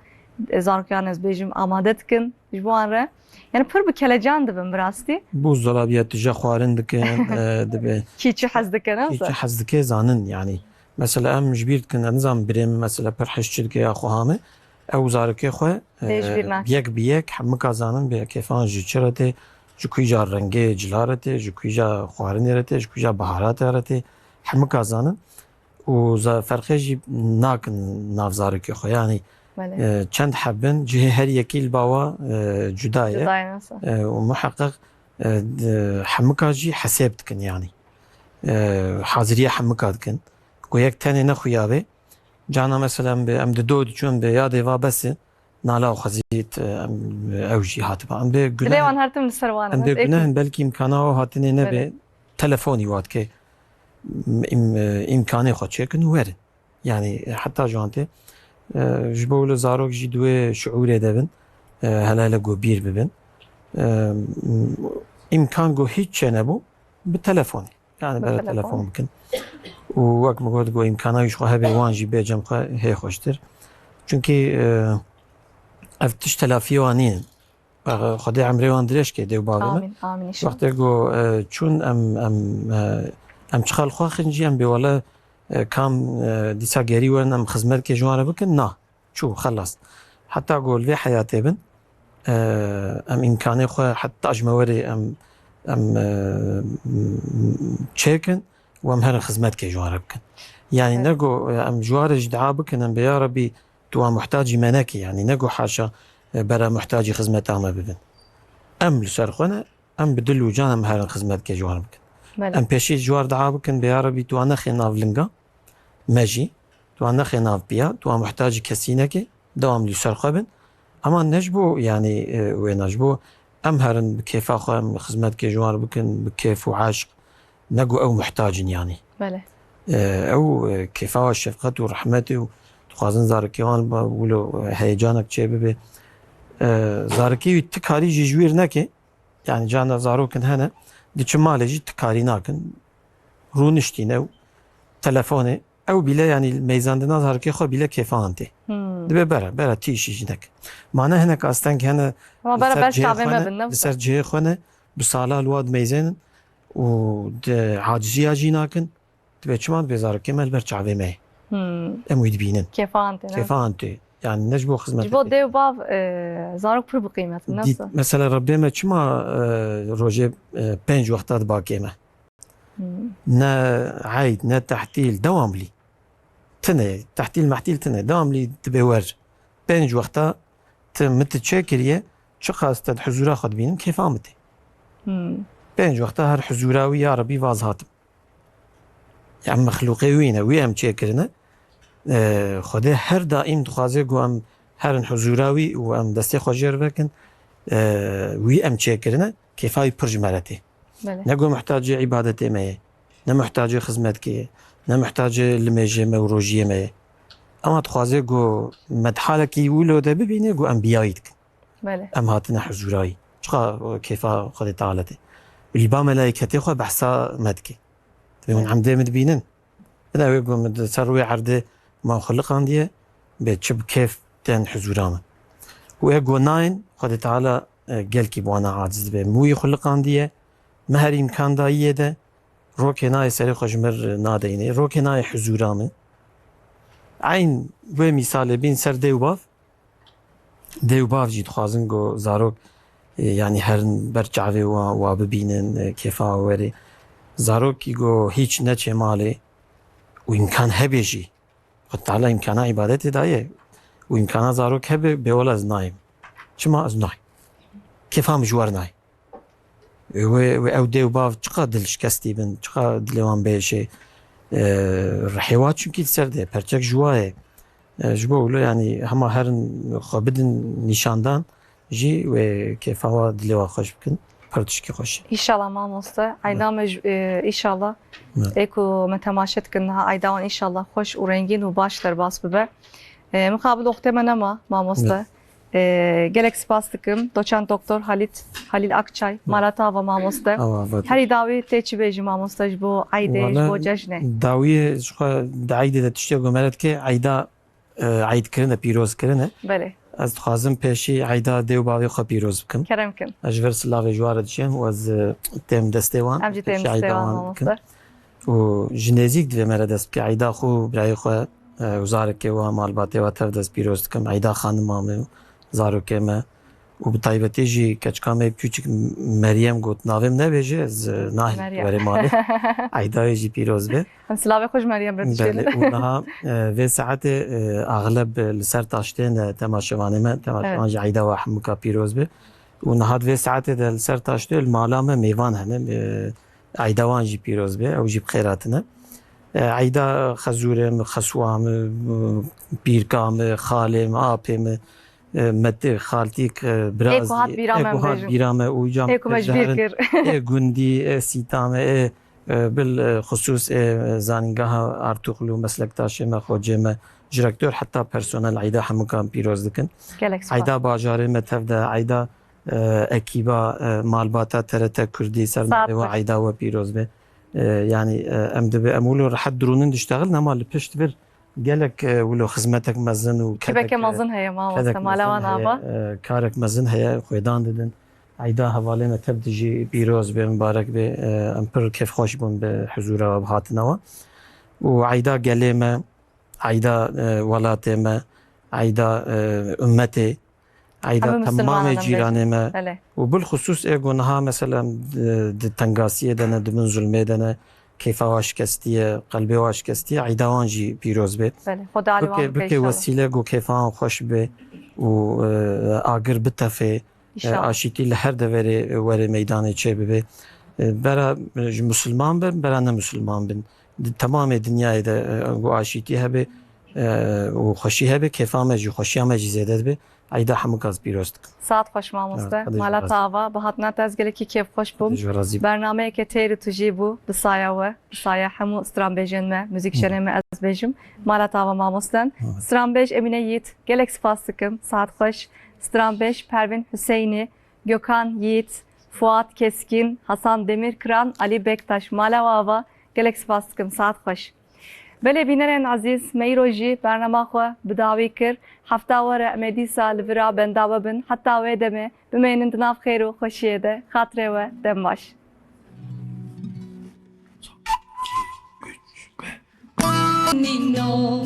zarokê wan ez bêjim amade dikin ji bo wan re. Yani pir bi kelecan dibin bi rastî. Buzdolabiya tije xwarin dikin, e, dibe. Kî çi hez dike, ne? Kî çi hez dike zanin yani. Mesela em ji bîr dikin, em nizan birê min mesela pir hişçi dike ya xwe hame. Ew zarokê xwe, e, yek bi yek hemika zanin bê kêfan ji çi re tê, ji kûja rengê cila re tê, ji kûja xwarinê re tê, ji kûja biharata re tê. Hemika zanin. Û za-, ferqê jî nakin nav zarokê xwe. Yani, belê, e, çend heb bin, cihê her yekî li bawa, e, cuda ye. Cuda ye, nasıl? E, û muheqeq, e, d-, hemika jî hesêb dikin yani. E, haziriya hemika dikin. Ku yek tenê nexuya be, cana mesela em bi, em di do diçûn bi ya dêva bes e, nala û xwezît, em, ew jî hatiba. Em bê dilê guneh, wan her tim li ser wan e, em bê guneh in, belkî îmkana o hatinê nebe, belê, telefonî wa dike, im-, îmkanê xwe çêkin û werin. Yani, e, heta ji wan tê, e, ji bo wilo zarok jî di wê şiûrê de bin, e, hele hele ku bîr bibin. E, îmkan ku hiç çê nebû, bi telefonê. Yani, bi bere telefon, telefon bikin. Û wek min got, ku îmkana wî ji xwe hebe, wan jî bê cem xwe hê xweştir. Çunkî, e, ev tişt telafiyê wan nînin. Xwedê emrê wan dirêj ke, dê û bavê me. Amîn, amîn, inşallah. Wextê ku, e, çûn em, em, e, em çiqal xwe xin jî em bê wele, e, kam, e, dîsa gerî werin em xizmet ke ji wan re bikin, na. Çû, xelas. Heta ku li vê heyatê bin, e, em îmkanê xwe heta ji me werê em, em, e, çêkin û em herin xizmet ke ji wan re bikin. Yani, evet, ne ku, e, em ji wan re jî dua bikin, em bê ya Rebî, tu wan muhtacî me nekî, yani ne ku haşa, e, bera muhtacî xizmeta me bibin. Em li ser xwe ne, em bi dil û can em herin xizmet ke ji wan bikin. Belê. Em pêşî ji wan dua bikin, bê ya Rebî tu wan nexê nav linga me jî, tu wan nexê nav piya, tu wan muhtacî kesî neke, dewam li ser xwe bin. Ama ne ji bo, yani, e, wêna, ji bo em herin bi kêfa xwe em xizmet ke ji wan bikin, bi kêf û eşq, ne ku ew muhtac in, yanî. Belê. E, ew, e, kêfa we şefqet û rehmetê û dixwazin zarokê wan ba wilo, e, heyecanek çê bibe. E, zarokê wî ti karî jî ji wî neke. Yani, carna zarok in hene, diçin malê jî ti karî nakin. Rûniştîne û telefonê. Ew bîle, yani, meyzandina zarokê xwe bîle kêfa an tê. Hmm. Dibe bere, bere ti îşî jî neke. Ma ne hinek asteng hene, ama bere ber çavê me bin, ne? Li ser cihê xwe ne, bi sala li wa dimeyzênin û di aciziya jî nakin. Dibe çima dibe zarokê me li ber çavê me ye. Hmm. Em wî dibînin. Kêfa an tê, ne? Kêfa an tê. Yani ne ji bo xizmet. Ji bo dê û bav, e, zarok pir bi qîmet in, ne? Dît, mesela Rebbê me çima, e, rojê, e, pênc wexta diba kê me? Hmm. Ne eyd, ne tehtîl, dewamlî. Tine, tehtîl mehtîl tine, dewamlî dibe wer. Pênc wexta ti min ti çê kiriye, çiqas te di huzûra xwe dibînim, kêfa min tê. Hmm. Pênc wexta her huzûra wî, ya Rebî, vaz hatim. Ya mexlûqê wî ne, wî em çêkirine. E, Xwedê her daîm dixwaze ku em herin huzûra wî û em destê xwe jê re vekin. E, wî em çêkirine, kêfa wî pir ji me re tê. Belê. Ne ku muhtacê îbadetê me ye, ne muhtacê xizmetkê ye, ne muhtacê limêjê me û rojiyê me ye. Ema dixwaze ku me di halekî wilo de bibîne ku em biyayî dikin. Belê. Em hatine huzûra wî. Çiqa kêfa Xwedê Teala tê. Lîba melaîketê xwe behsa me dike. Divê hûn, belê, emdê min dibînin. Bine wê ku min di ser rûyê erdê ma xwe liqandiye, bê çi bi kêf tên huzûra min. Û ê ku nayên, Xwedê Teala, e, gelkî bi wana aciz dibe. Min wî xwe liqandiye, me her îmkan dayî yê de, rokê nayê serê xwe ji mir nadeyînê, rokê nayê huzûra min. Eyn wê mîsalê bîn ser dê û bav, Dê û bav jî dixwazin ku zarok, e, yanî herin ber çavê wa, wa bibînin, e, kêfa wa werê. Zarokî ku hîç neçê malê û îmkan hebe jî, Xwedê Teala îmkana îbadetê daye û îmkana zarok hebe, bê wela ez nayêm. Çima ez nayêm? Kêfa min ji wer nayê. Wê, wê ew dê û bav çiqa dil şikestî bin, çiqa dilê wan bêşê. E, rihê wa çunkî li ser de, perçek ji wa ye. E, ji bo wilo, yanî hema herin xwe bidin nîşandan jî wê kêfa wa dilê wa xweş bikin. Pir tişkî xweş e. Înşallah mamoste. Eyda me ji, e, înşallah. Evet. Ê ku me temaşe dikin niha eyda wan înşallah xweş û rengîn û baş derbas bibe. E, mixabin wextê me nema mamoste. Evet. E, gelek spas dikim. Doçent Doktor Halit, Halil Akçay, mala te ava mamoste. Ava, ava. Herî dawî tê çi bêjî mamoste ji bo eydê, ji bo cejnê? Wala dawiyê ji xwe di eydê de tiştê ku me re dike, eyda, e, eydkirin e, pîrozkirin e. Belê. Ez dixwazim pêşî eyda dê û bavê xwe pîroz bikim. Kerem kin. Ez ji vir silavê ji wan re diçêm û ez, e, têm destê wan, em jî têm pêşî destê eyda wan, wan bikim. Mamoste. Û ji nêzîk divê me re dest bike. Eyda xwe û birayê xwe, e, û zarokê wa, malbatê wa tev dest pîroz dikim. Eyda xanima me û zarokê me. Û bi taybetî jî keçika me biçûçik Meryem got, navê min nebêje, ez, e, nahîlim Meryem. Were malê. Eyda wê jî pîroz be. Em silavê xwe ji Meryem re dişênin. Belê. Û niha, e, vê saetê, e, axleb li ser taştê ne temaşevanê me. Temaşevan, evet, jî eyda we hemûka pîroz be. Û niha di vê saetê de li ser taştê li mala me mêvan hene. E, Eyda wan jî pîroz be, ew jî bi xêr hatine. E, eyda xezûrê min, xesûa min, pîrka min, xalê min, apê min, e, metê, xaltîk, e, birazî, ê ku hat bîra me, ê ku hat bîra me û îca min, ê ku me ji bîr kir, ê gundî, ê sîta me, ê, e, bil, e, xisûs ê, e, zanîngeha Artuxlu, meslektaşê me, xocê me, ji rektor heta personel eyda hemûkan pîroz dikin. Gelek spas. Eyda bajarê me tev de, eyda e, ekîba, e, malbata T R T Kurdî, ser navê we eyda we pîroz be. E, yanî, e, em dibe, em wilo rehet dirûnin diştexilin, nema li pişt vir gelek, e, wilo xizmetek mezin û kedek, e, mezin heye, mamoste, kedek mezin heye, e, karek mezin heye, xwêdan didin. Eyda hevalê me tev dijî pîroz be, mibarek be. E, em pir kêfxweş bûn bi huzûra we, bi hatina we. Û eyda gelê me, eyda, e, welatê me, eyda, e, ummetê, eyda temamê cîranê me. Belê. Û bilxisûs ê ku niha, mesela, di, di tengasiyê de ne, di bin zulmê de ne, kêfa wa şikestî ye, qelbê wa şikestî ye, eyda wan jî pîroz be. Belê. Xweda li wan bike, bike înşallah. Wesîle ku kêfa wan xweş be û, e, agir bitefe. E, înşallah. Aşîtî li her deverê, e, were meydanê çêbibe. E, bera, e, ji musulman bin, bera ne musulman bin. Di temamê dinyayê de, e, ku aşîtî hebe, e, û xweşî hebe, kêfa me jî, xweşiya me jî zêde dibe. Eyda hemûka ez pîroz dikim. Saet xweş mamoste. Mala te ava, bi hatina te ez gelekî kêfxweş bûm. Bernameyeke têr û tijî bû, bi saya we, bi saya hemû stranbêjên me, muzîkjenê me ez bêjim. Mala te ava mamosten. Stranbêj Emîne Yiğit, gelek spas dikim. Saet xweş. Stranbêj Pervîn Hüseyinî, Gökhan Yiğit, Fuat Keskin, Hasan Demirkıran, Ali Bektaş, mala we ava, gelek spas dikim, saet xweş. Belê bînerên ezîz, me îro jî bernama xwe bi dawî kir. Hefta were em ê dîsa li vira benda we bin. Heta wê demê bimênin di nav xêr û xweşiyê de. Xatirê we dem baş. Nino.